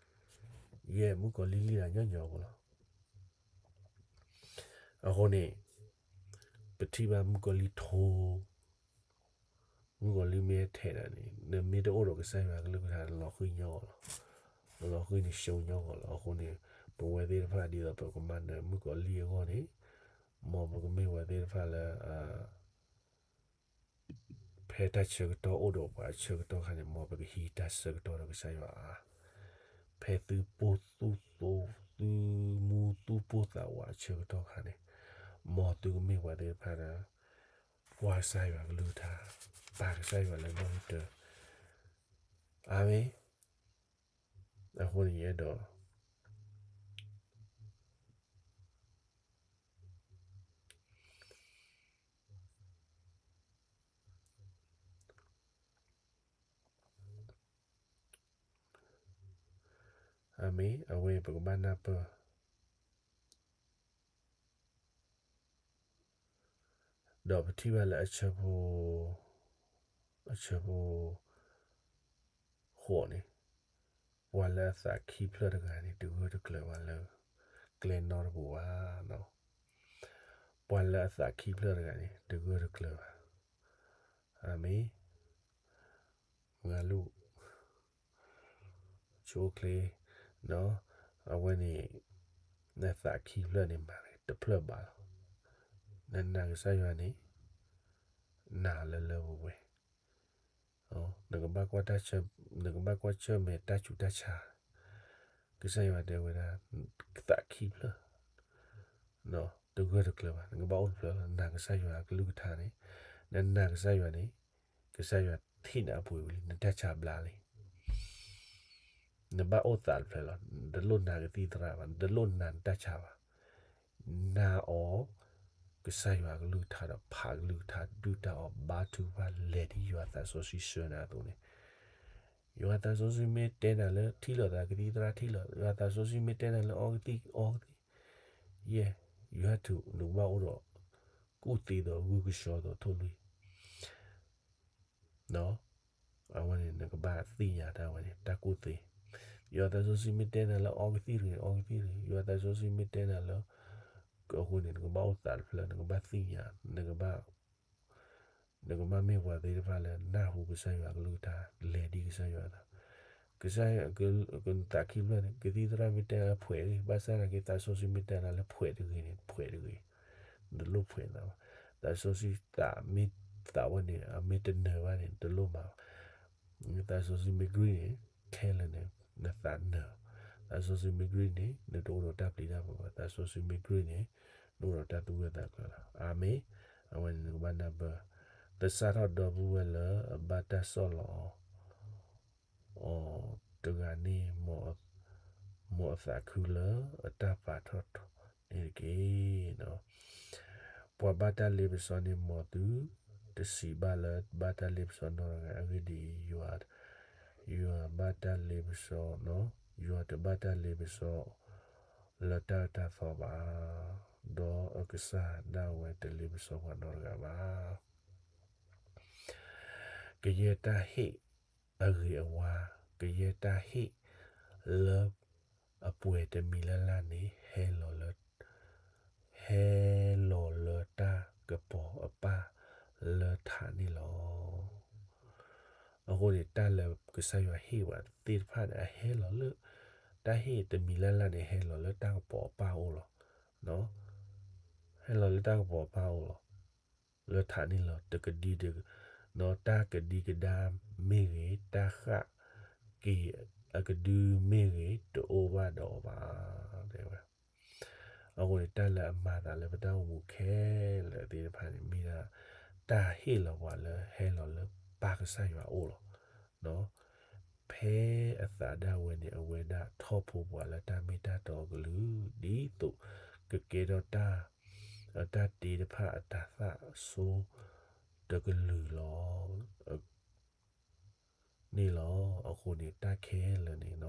ယဲၢ် မုၣ်ကီၤလံၢ်လံၢ်နၤညီညီလီၤ. အဃိန့ၣ် ပထံၣ်ဘၣ်မုၣ်ကီၤလံၢ်ထိ မုၣ်ကီၤလံၢ်မ့ၢ်ထဲးနၤန့ၣ် နမ့ၢ်တအိၣ်ဒီးကစၢ်ယွၤကလုၢ်ကထါ နလီၤဃံၤညီလီၤ. နလီၤဃံၤန့ၣ် ရှုံးညီလီၤ. အဃိန့ၣ် ပဝဲသ့ၣ်တဖၣ်ဒ်သိးပကမၤနၢၤမုၣ်ကီၤလံၢ်အဂီၢ်န့ၣ် မ်ပကမ့ၢ်ပှၤသ့ၣ်တဖၣ်လၢ ဖဲတၢ်ဆၢကတီၢ်အိၣ်ဒီးပှၤအဆၢကတီၢ်ခါန့ၣ် မ်ပကဟံးတၢ်ဆၢကတီၢ်ဒီးကစၢ်ယွၤဧါ. ဖဲသုပိာ်သုသိ သုမူသုပိာ်သးဝးအဆၢကတီၢ်ခါန့ၣ် မ်သုကမ့ၢ်ပှၤသ့ၣ်တဖၣ်လၢ ကွၢ်ကစၢ်ယွၤကလုၢ်ကထါ, ပာ်ကစၢ်ယွၤလၢနီၣ်ဂံၢ်တၢ, အၤမ့ၣ်. အဃိန့ၣ်ယအဲၣ်ဒိး အၤမ့ၣ်, အဝဲပကဘၣ်နၢ်ပၢၢ် ဒီးပထံၣ်ဘၣ်လၢအဆၢဖိ, အဆၢဖိ ဃိးန့ၣ်, ပှၤလၢအသးခံဖျၢၣ်တဂၤန့ၣ် တဂၢၢ်တကျၢၤဘၣ်လၢ ကျဲနီတပူၤဘၣ်. ပှၤလၢအသးခံဖျၢၣ်တဂၤန့ၣ် တဂၢၢ်တကျၢၤဘၣ်. အၤမ့ၣ်. မုၢ်ဂၤလိၣ် ဆိချ့, အဝဲန့ၣ် နသးခံဖျၢၣ်န့ၣ် မၤတဖျၢၣ်ဘၣ်လီၤ. နနာ်ကစၢ်ယွၤန့ၣ် နာ်လၢလၢပှဲၤပှဲၤ, နကဘၣ်ကွၢ်ဆၢၣ်, နကဘၣ်ကွၢ်ဆၢၣ်မဲာ်တၢ်ဆူးတၢ်ဆါ, ကစၢ်ယွၤတဲဝဲဒၣ် သးခံဖျၢၣ် တဂၢၢ်တကျၢၤဘၣ်, နကဘၣ်အိၣ်တဖျၢၣ်လီၤ. နနာ်ကစၢ်ယွၤအကလုၢ်ကထါန့ၣ်, နနာ်ကစၢ်ယွၤန့ၣ်, ကစၢ်ယွၤထံၣ်နၤအပှ့ၤဝံၤလံ, နတၢ်ဆါဘျါလံ. နဘၣ်အိၣ်သးတဖျၢၣ်လီၤ. နတလိၣ်နာ်ကသံၣ်သရၣ်ဘၣ်, နတလိၣ်နာ်နတၢ်ဆါဘၣ်. နာ်အီၤ ကစၢ်ယွၤအကလုၢ်ကထါဒီး ဖးကလုၢ်ကထါ ဒုၣ်တၢ်အီၣ် ဘါထုကဖၣ် လဲၤဒ်ယွၤသးစီဆှံဆှၢနၤအသိးန့ၣ်, ယွၤသးစီဆှံမ့ၢ်တဲနၤလၢထံၣ်လိာ်သးကသံၣ်သရၣ်ထံၣ်လိာ်, ယွၤသးစီဆှံမ့ၢ်တဲနၤလၢအီကသံၣ် အီကသံၣ်, ယဲၢ်, ယွၤထုး နကဘၣ်အိၣ်ဒီး ကူၣ်သ့ဒီးဂုၢ်ကဆှီဒီးထိၣ်လွံၢ် အဝဲန့ၣ် နကဘၣ်သ့ၣ်ညါတၢ်ဝဲန့ၣ် တၢ်ကူၣ်သ့. ယွၤသးစီဆှံမ့ၢ်တဲနၤလၢအီကသံၣ်တဂ့ၤန့ၣ် အီကသံၣ်တဂ့ၤ, ယွၤသးစီဆှံမ့ၢ်တဲနၤလၢ အဃိန့ၣ် နကဘၣ်အိၣ်သးတဖျၢၣ်, နကဘၣ်သ့ၣ်ညါ, နကဘၣ်, နကဘၣ်မ့ၢ်ပှၤသ့ၣ်တဖၣ်လၢနၢ်ဟူကစၢ်ယွၤအကလုၢ်ကထါ, လဲၤဒ်ကစၢ်ယွၤအသး. ကစၢ်ယွၤ, ကသးခံဖျၢၣ်န့ၣ် ကသံၣ်သရၣ်မ့ၢ်တဲနၤလၢဖှဲးတဂ့ၤ, ဘၣ်ဆၣ်သနာ်က့ သးစီဆှံမ့ၢ်တဲနၤလၢဖှဲးတဂ့ၤန့ၣ် ဖှဲးတဂ့ၤ, နတလိၣ်ဖှဲးသးဘၣ်. သးစီဆှံသးမ့ၢ်သးဝဲန့ၣ် အမ့ၢ်တနၢၤဘၣ်န့ၣ် နတလိၣ်မၤဘၣ်. သးစီဆှံမ့ၢ်ကြံၢ်န့ၣ် ခဲလၢာ်န့ၣ် နသးနၢၤ, သးစီဆှံမ့ၢ်ကြံၢ်န့ၣ် နတအိၣ်ဒီးတၢ်ပျံၤတၢ်ဖုးဘၣ်, သးစီဆှံမ့ၢ်ကြံၢ်န့ၣ် နအိၣ်ဒီးတၢ်သူၣ်ဂၢၢ်သးကျၢၤလီၤ. အၤမ့ၣ်. အဝဲန့ၣ် နကဘၣ်နၢ်ပၢၢ်, သဆၣ်ထီၣ်ဒီပုၢ်ဝဲၢ်လၢအဘၣ်တၢ်ဆီၣ်လီၤ အီၤတဂၤန့ၣ် မ်အသးခုလၢအတၢ်ပာ်ထီၣ်ထီန့ၣ်တက့ၢ်. ပှၤဘၣ်တၢ်လ့ပစီန့ၣ် မ်သုတစံးဘၣ်လၢဘၣ်တၢ်လ့ပစီနီတဂၤ, အဂ့ၢ်ဒ်အံၤ, ယွၤ, ယွၤဘၣ်တၢ်လ့ပစီ, ယွၤတဘၣ်တၢ်လ့ပစီလၢတၢ်အၢတၢ်သီဘၣ်, ဒီးအကစၢ်ဒၣ်ဝဲတလ့ပစီပှၤနီတဂၤဘၣ်. ကယဲၢ်တၢ်ဟ့ၣ်အဂ့ၤအဝါ, ကယဲၢ်တၢ်ဟ့ၣ်လၢအပှဲၤတမံၤလၢ်လၢ်န့ၣ် ဟဲလီၤလၢ, ဟဲလီၤလၢတၢ်ကပီၤအပၢ်လၢထးန့ၣ်လီၤ. အဃိန့ၣ် တၢ်လၢကစၢ်ယွၤဟ့ၣ်ဝဲသ့ၣ်တဖၣ်န့ၣ် အဟဲလီၤလၢ, တၢ်ဟ့ၣ်တမံၤလၢ်လၢ်န့ၣ် ဟဲလီၤလၢတၢ်ကပီၤအပၢ်အအိၣ်လီၤ. ဟဲလီၤလၢတၢ်ကပီၤအပၢ်အအိၣ်လီၤ. လၢထးန့ၣ်လီၤ. တကဒံ, တၢ်ကဒံကဒါမ့ၢ်ဂ့ၤ, တၢ်ဃၣ်က့ၤအကဒုမ့ၢ်ဂ့ၤ, တအိၣ်ဘၣ်ဒီးအီၤဘၣ်, တဲဝဲ. အဃိန့ၣ် တၢ်လၢအမၤသးလၢပတၢ်အိၣ်မူခဲလၢာ်သ့ၣ်တဖၣ်န့ၣ် မ့ၢ်ဒၣ်တၢ်ဟ့ၣ်လီၤပှၤလၢဟဲလီၤလၢပၢ်ကစၢ်ယွၤအအိၣ်လီၤ. ဖဲအသးဒၣ်ဝဲန့ၣ် အဝဲဒၣ်ထီၣ်ဖိပှၤလၢတၢ်မ့ၢ်တၢ်တီအကလုာ် ဒ်သိးကကဲထီၣ်တၢ် အတၢ်တ့တဖၣ်အတၤသၣ်စိတကလုာ်လီၤ. န့ၣ်လီၤ. အဃိန့ၣ် တၢ်ခဲလၢာ်န့ၣ်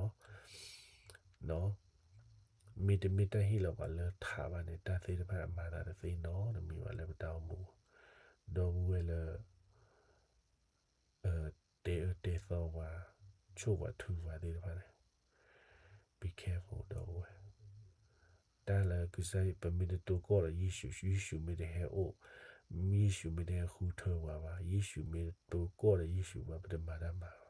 မ့တမ့ၢ်တၢ်ဟ့ၣ်လီၤပှၤလၢထးဘၣ်န့ၣ် တၢ်သ့ၣ်တဖၣ်အမၤသးတသ့နီတမံၤဘၣ်လၢပတၢ်အိၣ်မူ, ဒီပုၢ်ဝဲၢ်လၢ တဲအၢတဲသီပှၤ, ဆိၣ်ပှၤထုပှၤသ့ၣ်တဖၣ်န့ၣ် be careful ဒီပုၢ်ဝဲၢ်, တၢ်လၢကစၢ်ယွၤ ပမ့ၢ်တတိၢ်ကီၢ်ဒီးယ့ၣ်ၡူး, ယ့ၣ်ၡူးမ့ၢ်တဟဲအိၣ်, ယ့ၣ်ၡူးမ့ၢ်တဟဲဃုထၢပှၤဘၣ်, ယ့ၣ်ၡူးမ့ၢ်တတိၢ်ကီၢ်ဒီးယ့ၣ်ၡူးဘၣ် ပတမၤတၢ်မၤဘၣ်,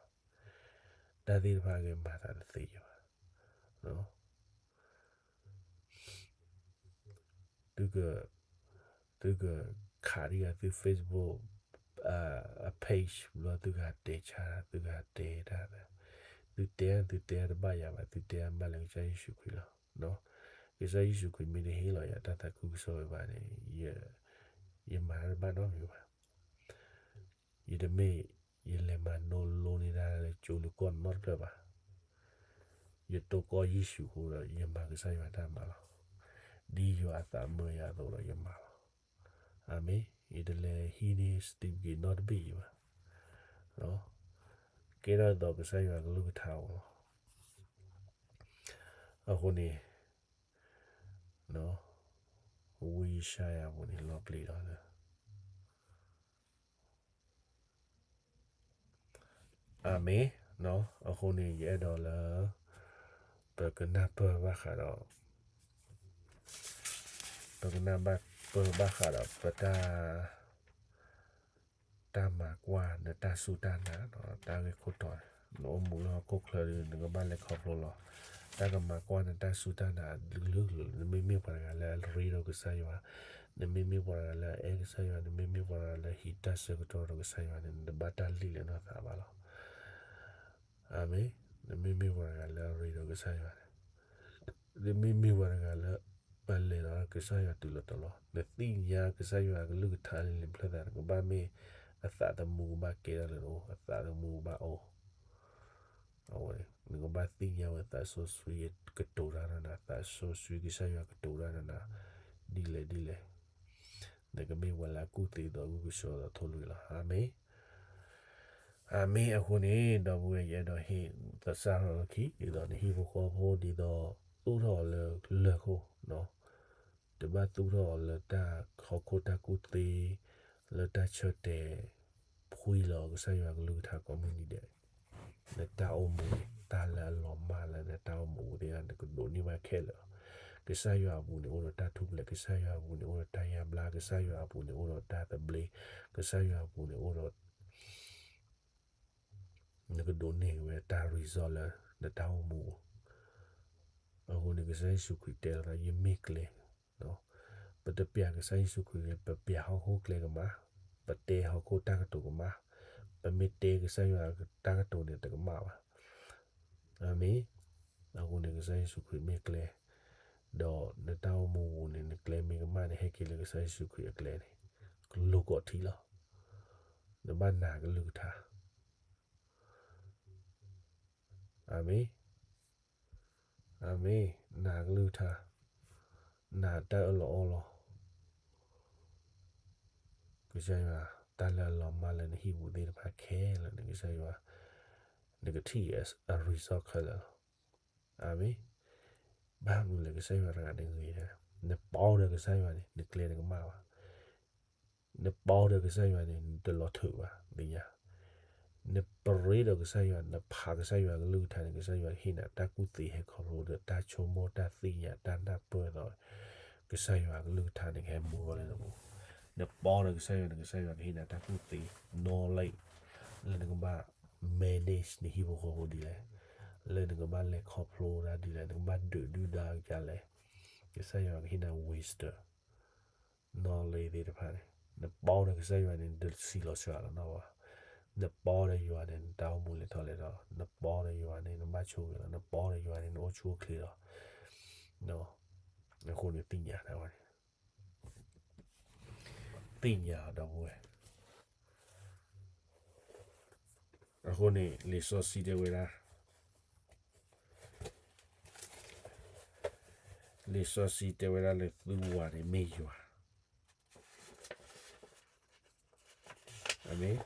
တၢ်သ့ၣ်တဖၣ်အဂ့ၢ်မၤသးတသ့ယဘၣ်. သုက, သုကခးဒံးဂၤသု Facebook အ page ဘျီ သုကဟးတဲဆါ, သုကဟးတဲတၢ်, သုတဲ, သုတဲတဘၣ်ယၤဘၣ်, သုတဲအမးလၢကစၢ်ယ့ၣ်ၡူးခရံာ်လီၤ. ကစၢ်ယ့ၣ်ၡူးခရံာ်မ့ၢ်တဟ့ၣ်လီၤယၤတၢ်သးခုကစီၣ်ဝဲဘၣ်န့ၣ်, ယမၤတၢ်တဘၣ်နီတမံၤဘၣ်. ယတမ့ၢ်ယလဲၤမၤလိန့ၢ်တၢ်လၢကၠိလၢကီၢ်နီတဖျၢၣ်ဘၣ်. ယတိၢ်ကီၢ်ယ့ၣ်ၡူးအဃိဒီး ယမၤကစၢ်ယွၤတၢ်မၤလီၤ. ဒ်ယွၤအသးမၢယၤအသိးဒီးယမၤလီၤ. အၤမ့ၣ်. ယတလဲၤဟံးန့ၢ် certificate နီတဘ့ၣ်အံၤဘၣ်. ကဲထီၣ်ဒ်သိးကစၢ်ယွၤကလုၢ်ကထါအအိၣ်လီၤ. အဃိန့ၣ် ဝံယၡါယၤအပူၤန့ၣ် လီၤပျံၤလီၤလၢ အၤမ့ၣ်. အဃိန့ၣ် ယအဲၣ်ဒိးလၢ ပကနၢ်ပၢၢ်ဘၣ်ဃးဒီး ပကနၢ်ပၢၢ်ဘၣ်ဃးဒီး ပတၢ် တၢ်မၤကွၢ်နတၢ်စူၢ်တၢ်နာ် တၢ်ဂ့ၢ်ခိၣ်တီန့ၣ်, နအိၣ်မူလၢဟီၣ်ခိၣ်ချၢဒီး နကဘၣ်လဲၤခီဖျိလီၤ. တၢ်ကမၤကွၢ်နတၢ်စူၢ်တၢ်နာ်ကလုာ်ကလုာ်, နမ့မ့ၢ်ပှၤတဂၤလၢအရ့ဒီးကစၢ်ယွၤ, နမ့မ့ၢ်ပှၤတဂၤလၢအအဲၣ်ကစၢ်ယွၤ, နမ့မ့ၢ်ပှၤတဂၤလၢဟံးတၢ်ဆၢကတီၢ်ဒီးကစၢ်ယွၤန့ၣ် နတဘၣ်တၢ်လံၣ်လၢနသးဘၣ်လီၤ. အၤမ့ၣ်. နမ့မ့ၢ်ပှၤတဂၤလၢအရ့ဒီးကစၢ်ယွၤန့ၣ်, နမ့မ့ၢ်ပှၤတဂၤလၢ ပလဲၤဒီးကစၢ်ယွၤတုၤလီၤတီၤလီၤ, နသ့ၣ်ညါကစၢ်ယွၤအကလုၢ်ကထါလၢလံာ်ဖျၢၣ်သးန့ၣ် ကဘၣ်မ့ၢ် အသးသမူကဘၣ်ကဲထီၣ်လၢနအိၣ်, အသးသမူကဘၣ်အိၣ် အဝဲ နကဘၣ်သ့ၣ်ညါဝဲသးစီဆှံကတိၤတၢ်ဒီးနၤ, သးစီဆှံကစၢ်ယွၤကတိၤတၢ်ဒီးနၤ, ဒ်လဲၣ်ဒ်လဲၣ်, နကမ့ၢ်ပှၤလၢအကူၣ်သ့ဒီးအဂုၢ်ကဆှီဒီးထိၣ်လွံၢ်လီၤ. အၤမ့ၣ်. အၤမ့ၣ်. အဃိန့ၣ် ဒီပုၢ်ဝဲၢ် ယအဲၣ်ဒိးဟ့ၣ်သဆၣ်ထီၣ်လီၢ်ခံ ဒ်သိးနဟံၣ်ဖိဃီဖိ ဒ်သိးသူၣ်ထီၣ်အီၤလၢလၢၢ်ခိၣ် တဘၣ်သူၣ်ထီၣ်အီၤလၢတၢ်ဟီၣ်ခိၣ်တၢ်ကူၣ်သ့, လၢတၢ်ဆၢတဲာ်ဖှံလီၤကစၢ်ယွၤကလုၢ်ကထါကိးမုၢ်နံၤဒဲး, နတၢ်အိၣ်မူန့ၣ် တၢ်လၢအလီၤမၢ်လၢနတၢ်အိၣ်မူသ့ၣ်တဖၣ် နကဒိးန့ၢ်ဘၣ်ခဲလၢာ်လီၤ. ကစၢ်ယွၤအပူၤန့ၣ်အိၣ်ဒီးတၢ်ထူၣ်ဖျဲး, ကစၢ်ယွၤအပူၤန့ၣ်အိၣ်ဒီးတၢ်ယါဘျါ, ကစၢ်ယွၤအပူၤန့ၣ်အိၣ်ဒီးတၢ်သဘျ့, ကစၢ်ယွၤအပူၤန့ၣ်အိၣ်ဒီး နကဒိးန့ၢ်ဝဲတၢ် result လၢနတၢ်အိၣ်မူပူၤ. အဃိန့ၣ် ကစၢ်ယ့ၣ်ၡူးခရံာ်တဲလီၤသး ယမ့ၢ်ကျဲ, ပတပျးကစၢ်ယ့ၣ်ၡူးခရံာ်န့ၣ် ပပျးဟီၣ်ခိၣ်ကျဲကမၣ်, ပတဲဟီၣ်ခိၣ်တၢ်ကတိၤကမၣ်, ပမ့ၢ်တဲကစၢ်ယွၤတၢ်ကတိၤန့ၣ်တကမၣ်ဘၣ်. အၤမ့ၣ်. အဃိန့ၣ် ကစၢ်ယ့ၣ်ၡူးခရံာ်မ့ၢ်ကျဲ, ဒီးနတၢ်အိၣ်မူပူၤန့ၣ် နကျဲမ့ၢ်ကမၣ်န့ၣ် ဟဲက့ၤလၢကစၢ်ယ့ၣ်ၡူးခရံာ်အကျဲန့ၣ် ကလိာ်ကိးထံးလီၤ. နဘၣ်နာ်ကလုၢ်ကထါ အၤမ့ၣ်, အၤမ့ၣ်, နာ်ကလုၢ်ကထါ, နာ်တၢ်အၢၣ်လီၤအီလီၤ. ကစၢ်ယွၤ, တၢ်လၢအလီၤမၢ်လၢနဟံၣ်ပူၤသ့ၣ်တဖၣ်ခဲလၢာ်န့ၣ် ကစၢ်ယွၤ, နကထံၣ်အ result ခဲလၢာ်လီၤ. အၤမ့ၣ်. ဘၣ်မနုၤလဲၣ် ကစၢ်ယွၤတဂၤန့ၣ်ဂ့ၤ, နပီဒီးကစၢ်ယွၤန့ၣ် နကျဲတကမၣ်ဘၣ်. နပီဒီးကစၢ်ယွၤန့ၣ် နတလီၤထုးဘၣ်, သ့ၣ်ညါ. နပရ့ဒီးကစၢ်ယွၤ, နဖးကစၢ်ယွၤကလုၢ်ကထါန့ၣ် ကစၢ်ယွၤကဟ့ၣ်နၤတၢ်ကူၣ်သ့ဟဲခီဖျိဒီး တၢ်ဆိကမိၣ်တၢ်သ့ၣ်ညါတၢ်နၢ်ပၢၢ်အသး, ကစၢ်ယွၤကလုၢ်ကထါန့ၣ် ကဟဲမူထီၣ်လၢနပူၤ. နပီဒီးကစၢ်ယွၤန့ၣ် ကစၢ်ယွၤကဟ့ၣ်နၤတၢ်ကူၣ်သ့ knowledge လၢနကဘၣ် manage နဟံၣ်ဖိဃီဖိဒ်လဲၣ်, လၢနကဘၣ်လဲၤခီဖျိတၢ်ဒ်လဲၣ်, နကဘၣ်ဒုးဒုၣ်ဒါကလဲၣ်. ကစၢ်ယွၤကဟ့ၣ်နၤ wisdom knowledge သ့ၣ်တဖၣ်န့ၣ်, နပီဒီးကစၢ်ယွၤန့ၣ် နတစံးလီၤစှၤလီၤနီၢ်ဘၣ်. နပီဒီးယွၤန့ၣ် နတၢ်အိၣ်မူလဲၤထီၣ်လဲၤထီလီၤ. နပီဒီးယွၤန့ၣ် နဘၣ်ဆိၣ်ဂ့ၤလီၤ. နပီဒီးယွၤန့ၣ် နအိၣ်ဆူၣ်အိၣ်ချ့လီၤ. အဃိန့ၣ်သ့ၣ်ညါတၢ်ဝဲန့ၣ်, သ့ၣ်ညါအီၤဒီပုၢ်ဝဲၢ်. အဃိန့ၣ် လံာ်စီဆှံတဲဝဲဒၣ်, လံာ်စီဆှံတဲဝဲဒၣ်လၢသုဝၤန့ၣ်မ့ၢ်ယွၤ. အၤမ့ၣ်.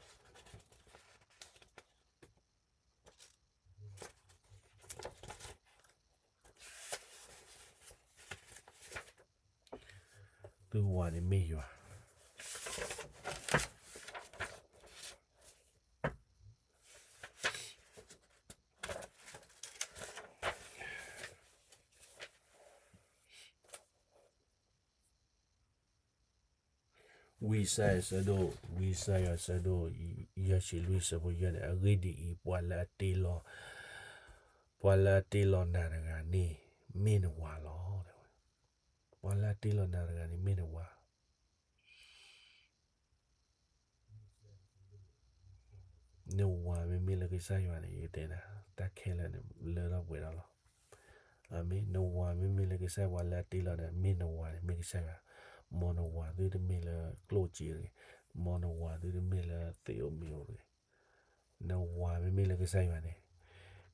သုဝၤန့ၣ်မ့ၢ်ယွၤ. ဝံယၡါယၤဆၢဒိၣ်, ဝံယၡါယၤဆၢဒိၣ် ယဲၢ်ဆံလွံၢ်ဆၢဖိယဲၢ်န့ၣ်, အဂ့ၢ်ဒ်အံၤ, ပှၤလၢအတ့လီၤ, ပှၤလၢအတ့လီၤနၤတဂၤန့ၣ် မ့ၢ်နဝၤလီၤ. ပှၤလၢအတ့လီၤနၤတဂၤန့ၣ် မ့ၢ်နဝၤ. နဝၤမ့မ့ၢ်လၢကစၢ်ယွၤန့ၣ် ယတဲနၤ, တၢ်ခဲလၢာ်န့ၣ် လၢထီၣ်ပှဲၤထီၣ်လီၤ. အၤမ့ၣ်. နဝၤမ့မ့ၢ်လၢကစၢ်ယွၤလၢအတ့လီၤန့ၣ် မ့ၢ်နဝၤန့ၣ် မ့ၢ်ကစၢ်ယွၤ. မ်နဝၤသုတမ့ၢ်လၢကျိၣ်စ့တဂ့ၤ, မ်နဝၤသုတမ့ၢ်လၢသ့ၣ်အိၣ်မ့ၢ်အိၣ်တဂ့ၤ. နဝၤမ့မ့ၢ်လၢကစၢ်ယွၤန့ၣ်,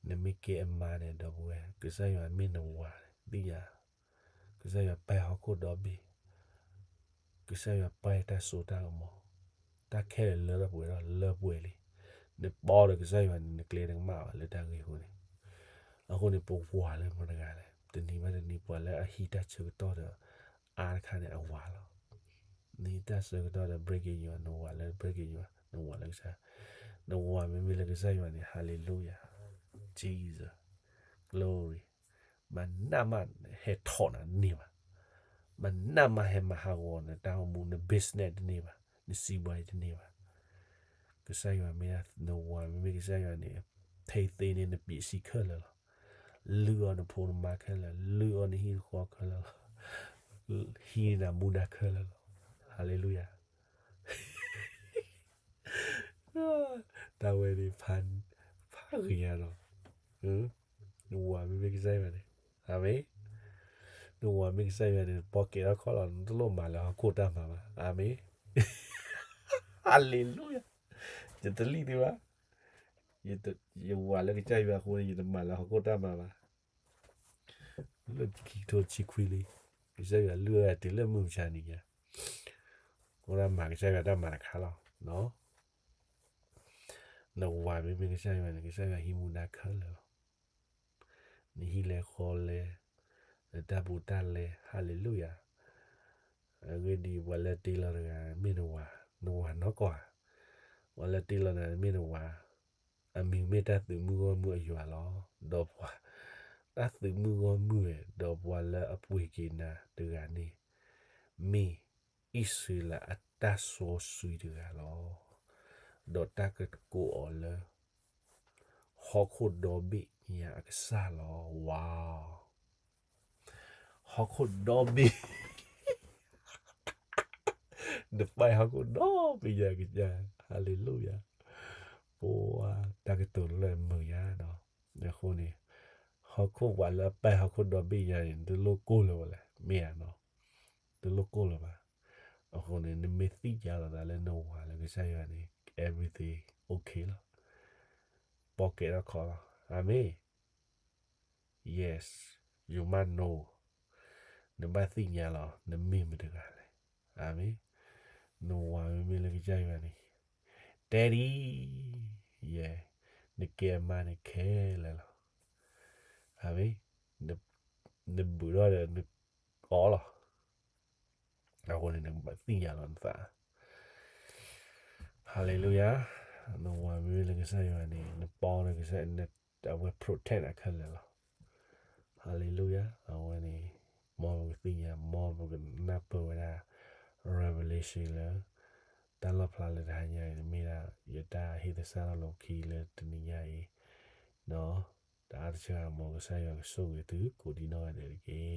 နမ့ၢ်ကဲအမါန့ၣ် ဒီပုၢ်ဝဲၢ်, ကစၢ်ယွၤမ့ၢ်နဝၤန့ၣ် သ့ၣ်ညါ ကစၢ်ယွၤပာ်ဟီၣ်ခိၣ်ဒီဘ့ၣ်, ကစၢ်ယွၤပာ်တၢ်စိတၢ်ကမီၤ, တၢ်ခဲလၢာ်လၢထီၣ်ပှဲၤထီၣ်လၢပှဲၤလံ. နပိာ်ဒီးကစၢ်ယွၤန့ၣ် နကျဲတကမၣ်ဘၣ်လၢတၢ်ဂ့ၢ်အဃိန့ၣ်. အဃိန့ၣ် ပဝၤလၢမတၤတဂၤလဲၣ်, တနံၤဘၣ်တနံၤ ပှၤလၢအဟံးတၢ်ဆၢကတီၢ်ဒီး အါတခါန့ၣ် အဝၤလီၤ. နဟံးတၢ်ဆၢကတီၢ်ဒီး breaking news, နဝၤလၢ breaking news, နဝၤလၢကစၢ်, နဝၤမ့မ့ၢ်လၢကစၢ်ယွၤန့ၣ် hallelujah, Jesus, glory. မနၢ်မးဟဲထီၣ်နၤတန့ၢ်ဘၣ်, မနၢ်မးဟဲမၤဟးဂီၤနတၢ်အိၣ်မူ, န business တန့ၢ်ဘၣ်, နစံးဘှါအံၤတန့ၢ်ဘၣ်. ကစၢ်ယွၤမ့ၢ်ဒၣ်နဝၤ, မ့မ့ၢ်ကစၢ်ယွၤန့ၣ် ထဲသ့န့ၢ်နပျံၤစံးခဲလၢာ်လီၤ. လုၢ်အီၤနဖိနမါခဲလၢာ်, လုၢ်အီၤနဟံၣ်နဃီခဲလၢာ်လီၤ. ဟံးနၤမူဒါခဲလၢာ်လီၤ. Hallelujah. တၢ်ဝဲန့ၣ် ဖးဂ့ၤညါလီၤ. နဝၤမ့မ့ၢ်ကစၢ်ယွၤန့ၣ်, အၤမ့ၣ်. နဝၤမ့ၢ်ကစၢ်ယွၤန့ၣ် နပီၣ်ကဲထီၣ်ခီၣ်လီၤ, နတလိၣ်မၤလၢဟီၣ်ခိၣ်တၢ်မၤဘၣ်. အၤမ့ၣ်. Hallelujah. ယတလံၣ်သ့ဘၣ်. ယဝၤလၢကစၢ်ယွၤအဃိန့ၣ် ယတမၤလၢဟီၣ်ခိၣ်တၢ်မၤဘၣ်. လၢခံကထိဆံခွံလံ, ကစၢ်ယွၤလုၢ်အီၣ်ယၤတုၤလၢမုၢ်မဆါနံၤညါ, အိၣ်ဒၣ်မၤကစၢ်ယွၤတၢ်မၤတခါလီၤ. နဝၤမ့မ့ၢ်ကစၢ်ယွၤန့ၣ် ကစၢ်ယွၤဟံးမူဒါခဲလၢာ်လီၤ. နဟံၣ်လဲၤဃီလဲၤ, နတၢ်ဘူးတၢ်လဲ, hallelujah. အဂ့ၢ်ဒ်အံၤ, ပှၤလၢတ့လီၤတဂၤ မ့ၢ်နဝၤ, နဝၤနီၢ်ကီၢ်ဧါ. ပှၤလၢတ့လီၤနၤ မ့ၢ်နဝၤ, အမံၤမ့ၢ်တၢ်သုးမုၢ်ဂီၢ်မုၢ်အယွၤလီၤ. ဒီးပှၤ, တၢ်သုးမုၢ်ဂီၢ်မုၢ်ဝဲ, ဒီးပှၤလၢအပှ့ၤက့ၤနၤတဂၤန့ၣ် မ့ၢ်အံၣ်စရ့လးအတၢ်စီဆှံတဂၤလီၤ. ဒီးတၢ်ကကိးအီၤလၢ ဟီၣ်ခိၣ်ဒီဘ့ၣ်ညါအကစၢ်လီၤ. Wow. ဟီၣ်ခိၣ်ဒီဘ့ၣ်, နပာ်ဟီၣ်ခိၣ်ဒီဘ့ၣ်ညါအကစၢ်, hallelujah. ပှၤ, တၢ်ကတိၤလၢအမုာ်ညါနီၤ. အဃိန့ၣ်, ဟီၣ်ခိၣ်ပှၤလၢအပာ်ဟီၣ်ခိၣ်ဒီဘ့ၣ်ညါန့ၣ် တလိၣ်ကိၢ်လၢၤဘၣ်လဲၣ်, မ့ၢ်ဧါနီၤ. တလိၣ်ကိၢ်လၢၤဘၣ်. အဃိန့ၣ် နမ့ၢ်သ့ၣ်ညါလီၤသးလၢနဝၤလၢကစၢ်ယွၤန့ၣ် everything okay လီၤ. ပီၣ်ကဲထီၣ်ခီလီၤ. အၤမ့ၣ်. Yes, you must know. နဘၣ်သ့ၣ်ညါလီၤ နမ့ၢ်မတၤတဂၤလဲၣ်. အၤမ့ၣ်. နဝၤမ့မ့ၢ်လၢကစၢ်ယွၤန့ၣ်, တဲဒ်, ယဲ, နကဲမါန့ၣ်ခဲလၢာ်လီၤ. အၤမ့ၣ်. နဘုးထီၣ်ဒီးနအီလီၤ. အဃိန့ၣ် နဘၣ်သ့ၣ်ညါလီၤနသး. Hallelujah. နဝၤမ့မ့ၢ်လၢကစၢ်ယွၤန့ၣ် နပီနကစၢ်, အဝဲ protect နၤခဲလၢာ်လီၤ. Hallelujah. အဝဲန့ၣ် မ်ပကသ့ၣ်ညါ, မ်ပကနၢ်ပၢၢ်ဝဲဒၣ် revelation လၢ တၢ်လီၣ်ဖျါလၢတဟါညါအံၤန့ၣ် မ့ၢ်ဒၣ်ယတၢ်ဟ့ၣ်သဆၣ်ထီၣ်လီၤခံလၢတနံၤညါအံၤ, ဒီးတအါတဆၢ မ်ကစၢ်ယွၤကဆိၣ်ဂ့ၤသုကိးဒံနီၢ်ဂၤဒဲးတက့ၢ်.